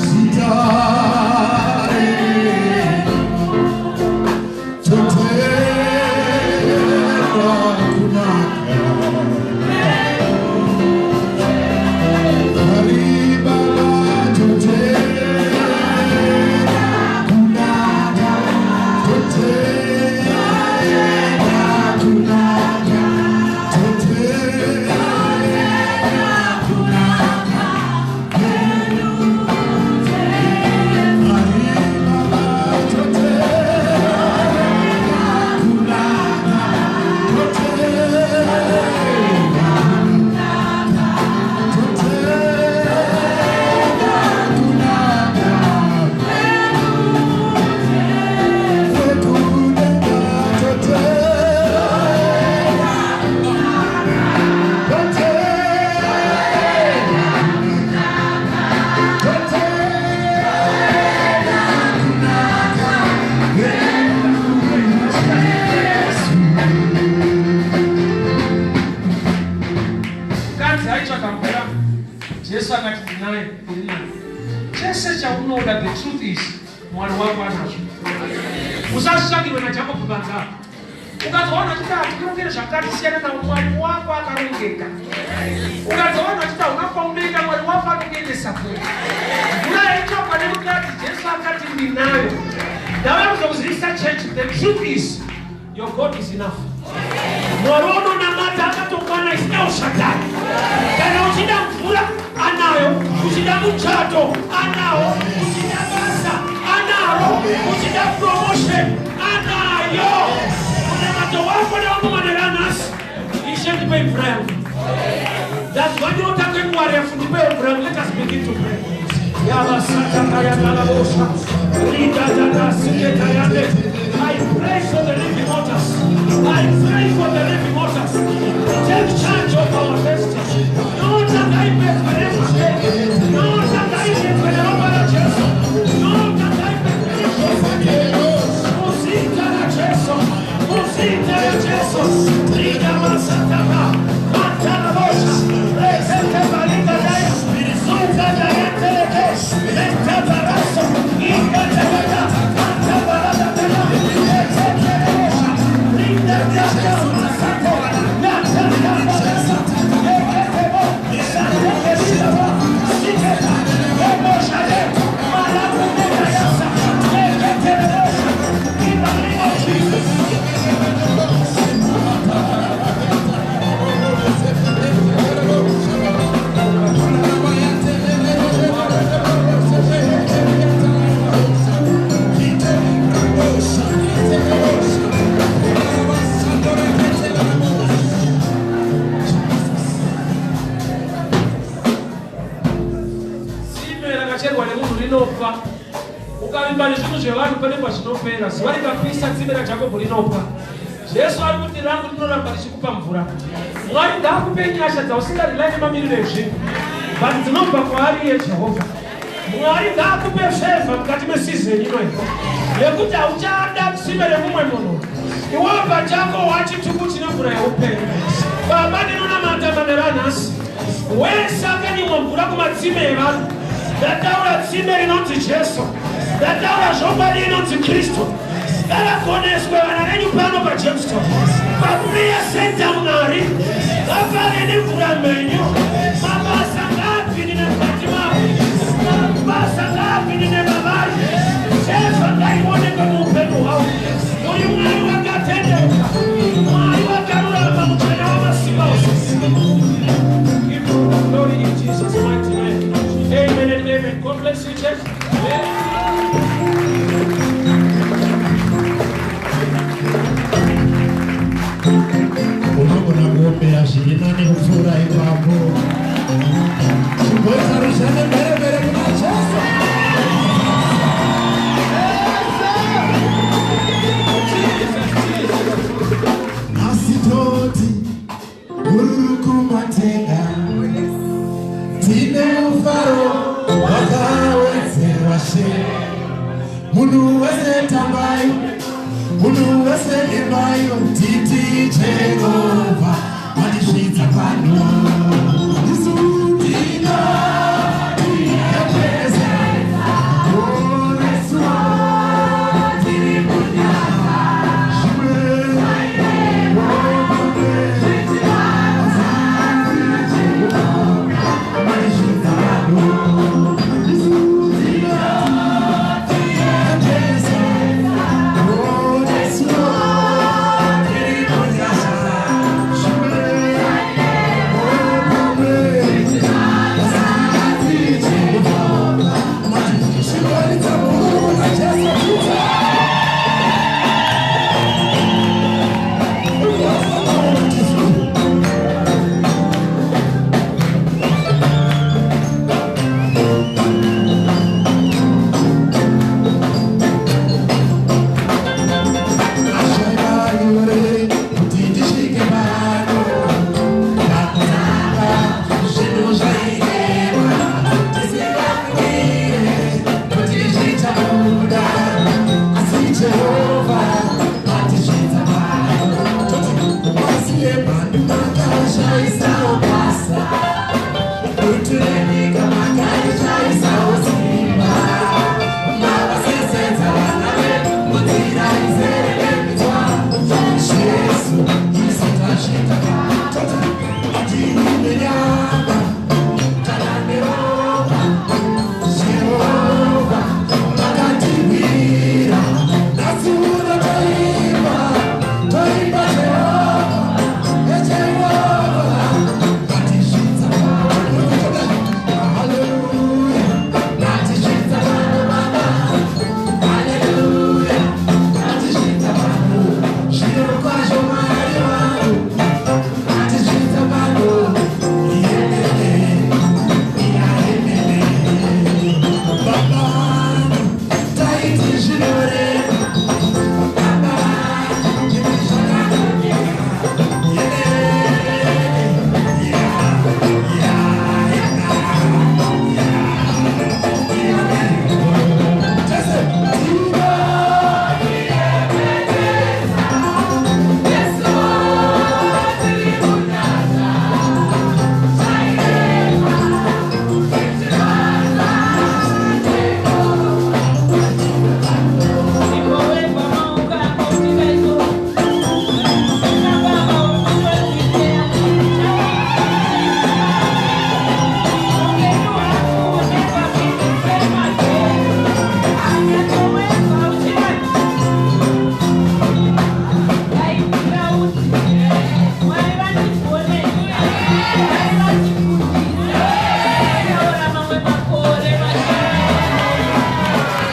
zita renyu, totenda kunaka. Mwari Baba, totenda kunaka, totenda kunaka, totenda kunaka. Mwari Baba, totenda kunaka, totenda. Mukadzi aitsvaka mvura, Jesu akati, "Ndinayo iri nani. Chese chaunoda." The truth is, Mwari wako anazvo. Usasvakirwe naJakobho panzara. Ukazoona achiti hatikurongere zvakati, siyana nawo. Mwari wako akarongeka. Ukazoona achiti hauna kwaunoenda, Mwari wako anokuendesa kure. Mvura yaitsvakwa nemukadzi, Jesu akati, "Ndinayo." Ndauya kuzokuzivisa, church, the truth is your God is enough. Mwari unonamata akatokwana, isina ushadai. Kana uchida mvura, anayo. Uchida muchato, anawo. Uchida basa, anaro. Uchida promotion, anayo. Munamato wako newangu manera anhasi: "Ishe, ndipei mvura yangu. Ndazwa nyota kwenguva refu, ndipei mvura yangu." Let us begin to pray. Yavasatakayakalabosha ridadadasiketayande. I pray for the living waters. I pray for the living waters. Take charge of our destiny. Nyota ngaipedzwe nemwake. Nyota ngaipedzwe neropa raJesu. Nyota ngaipedzwe neropa. Muzita raJesu. Muzita raJesu. Rida masataka. Matarabosha. Rezete balinga daya. Zuka dayanteleke. Lenta baraso. Inga tagata. Matabarada daya. Etekerebosha. Rinda dada masako. Nata barasa. Eketebo. Sante kerilaba. Siketa. Emoshade. Malakumeka yasa. Eketerebosha. In the name of Jesus. Tsime rakacherwa nemunhu rinofa. Ukavimba nezvinhu zvevanhu, pane pazvinopera. Zuva rikapisa, tsime raJakobho rinopa. Jesu ari kuti, "Rangu rinoramba richikupa mvura." Mwari ngaakupe nyasha dzausingarilai nemamiriro ezvinhu, but dzinobva kwaari iye Jehovha. Mwari ngaakupe favour mukati meseason inoyi yekuti hauchada tsime remumwe munhu. Iwewe pachako wachitubu chine mvura yeupenyu. Baba, ndinonamata manera anhasi, wese akanyimwa mvura kumatsime evanhu, ndataura tsime rinonzi Jesu, ndataura zvokwadi inonzi Kristu. Ngavaponeswe vana venyu pano paJamestown, paprayer center. Mwari, ngapave nemvura mhenyu. Mabasa ngaapindine mukati mavo. Mabasa ngaapindine mavari. Jesu ngaionekwe muupenyu hwavo. Uri Mwari wakatendeka, Mwari wakarurama, mutsvene wamasimba ose. Give you the glory in Jesus' mighty name. Amen and amen. God bless you, church. Amen. Unogona kuombera zviri nani kupfuura ipapo. Munhu wese tambai, munhu wese imbai, titi Jehovha mandisvitsa pano. Isu tinoti Ebenezer, poreswa tiri munyasha. Zvimwe mandisvitsa pano. Isu tinoti Ebenezer, poreswa tiri munyasha. Zvimwe Kuti ndisvike pano pakutanga zvinhu zvairema, tisingafungire kuti zvichabuda, asi Jehovha atisvitsa pano. Toti pasi yemhandu makashaisawo basa, dutu renyika makaishaisawo simba, mavasesedza vana vedu munzira izere neminzwa. Jesu, isu tasvika. Toti hatiri nenyama kana neropa, Jehovha makatirwira. Nhasi uno toimba, toimba Jehovha, eJehovha matisvitsa pano. Haleluya, matisvitsa pano Baba. Haleluya, matisvitsa pano. Zvirokwazvo Mwari wangu matisvitsa pano. Yemene, yemene. Baba vangu taiti zvinorema, Baba vangu ndimi zvakanaka. Yemene, ya, ya, ya, ya. Tese, tinoti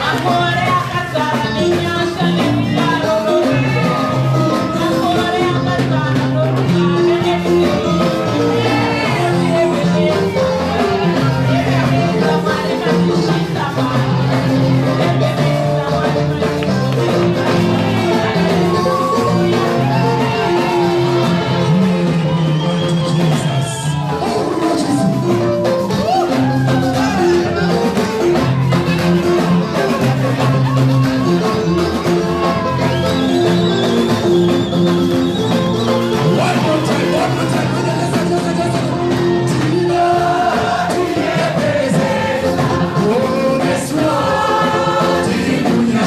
Makore akazara nenyasha nemufaro norudo. Makore akazara norugare nerudo. Ebeneza, Mwari matisvitsa pano. Ebeneza, Mwari matisvitsa. Jesus. Oh, Jesus. One more time, one more time. Tina, oh, this one, Tina,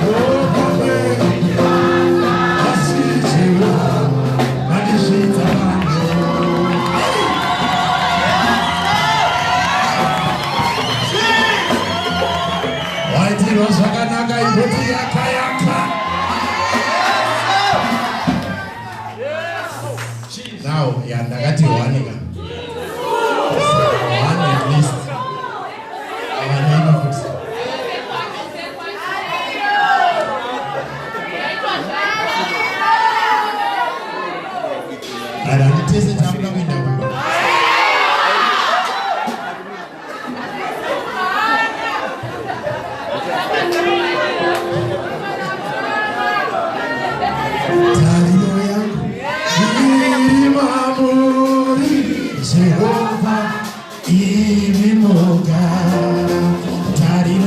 oh, Asi Jehovha, mandisvitsa pano. Waitirwa zvakanaka, imboti yaka yaka. Now, ya ndakati one ka. One at least. Vanoimba futi. Right, handitese takuda kuenda kumba. Tariro yangu iri mamuri, Jehovha, imi moga. Tariro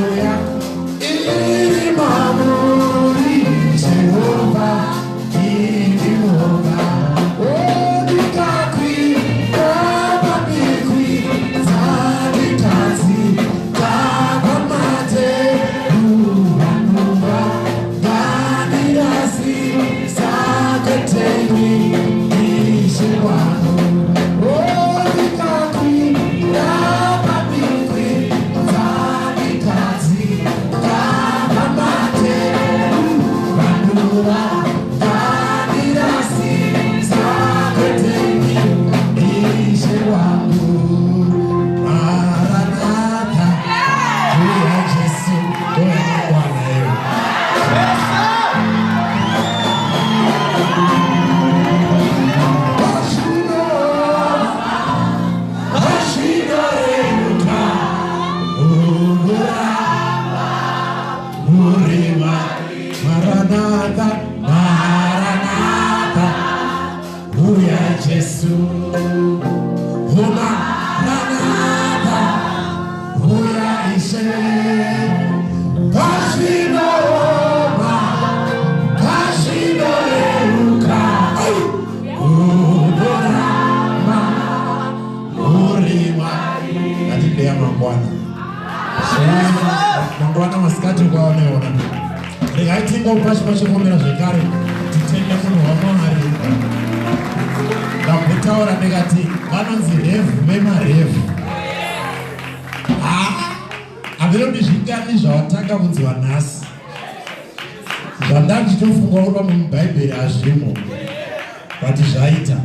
wangu. Maranatha, uya Jesu, uya mangwana iwe. Pazvinoreruka, ungoramba uri Maranatha, Maranatha, uya Jesu. Maranatha, uya Ishe. Pazvinooma, pazvinoreruka, ungoramba uri Mwari. Ngatidea mangwana. Mangwana masikati ukaoneona. Regai tingopa chipo chekomera zvekare, titende munhu waMwari. Ndambotaura ndikati vanonzi revhu vemarevhu. Handino kuti zvingani zvawatanga kunziwa nhasi. Zvandandichitofunga kuti pamwe muBhaibheri hazvimo, but zvaita.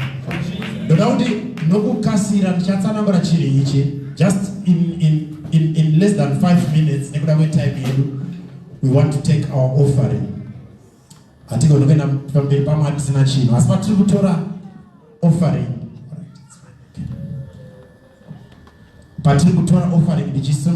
Ndoda kuti nokukasira ndichatsanangura chinhu ichi just in less than 5 minutes nekuda kwetime yedu. We want to take our offering. Hatigoni kuenda pamberi paMwari tisina chinhu, asi patiri kutora offering, patiri kutora offering ndichisunga.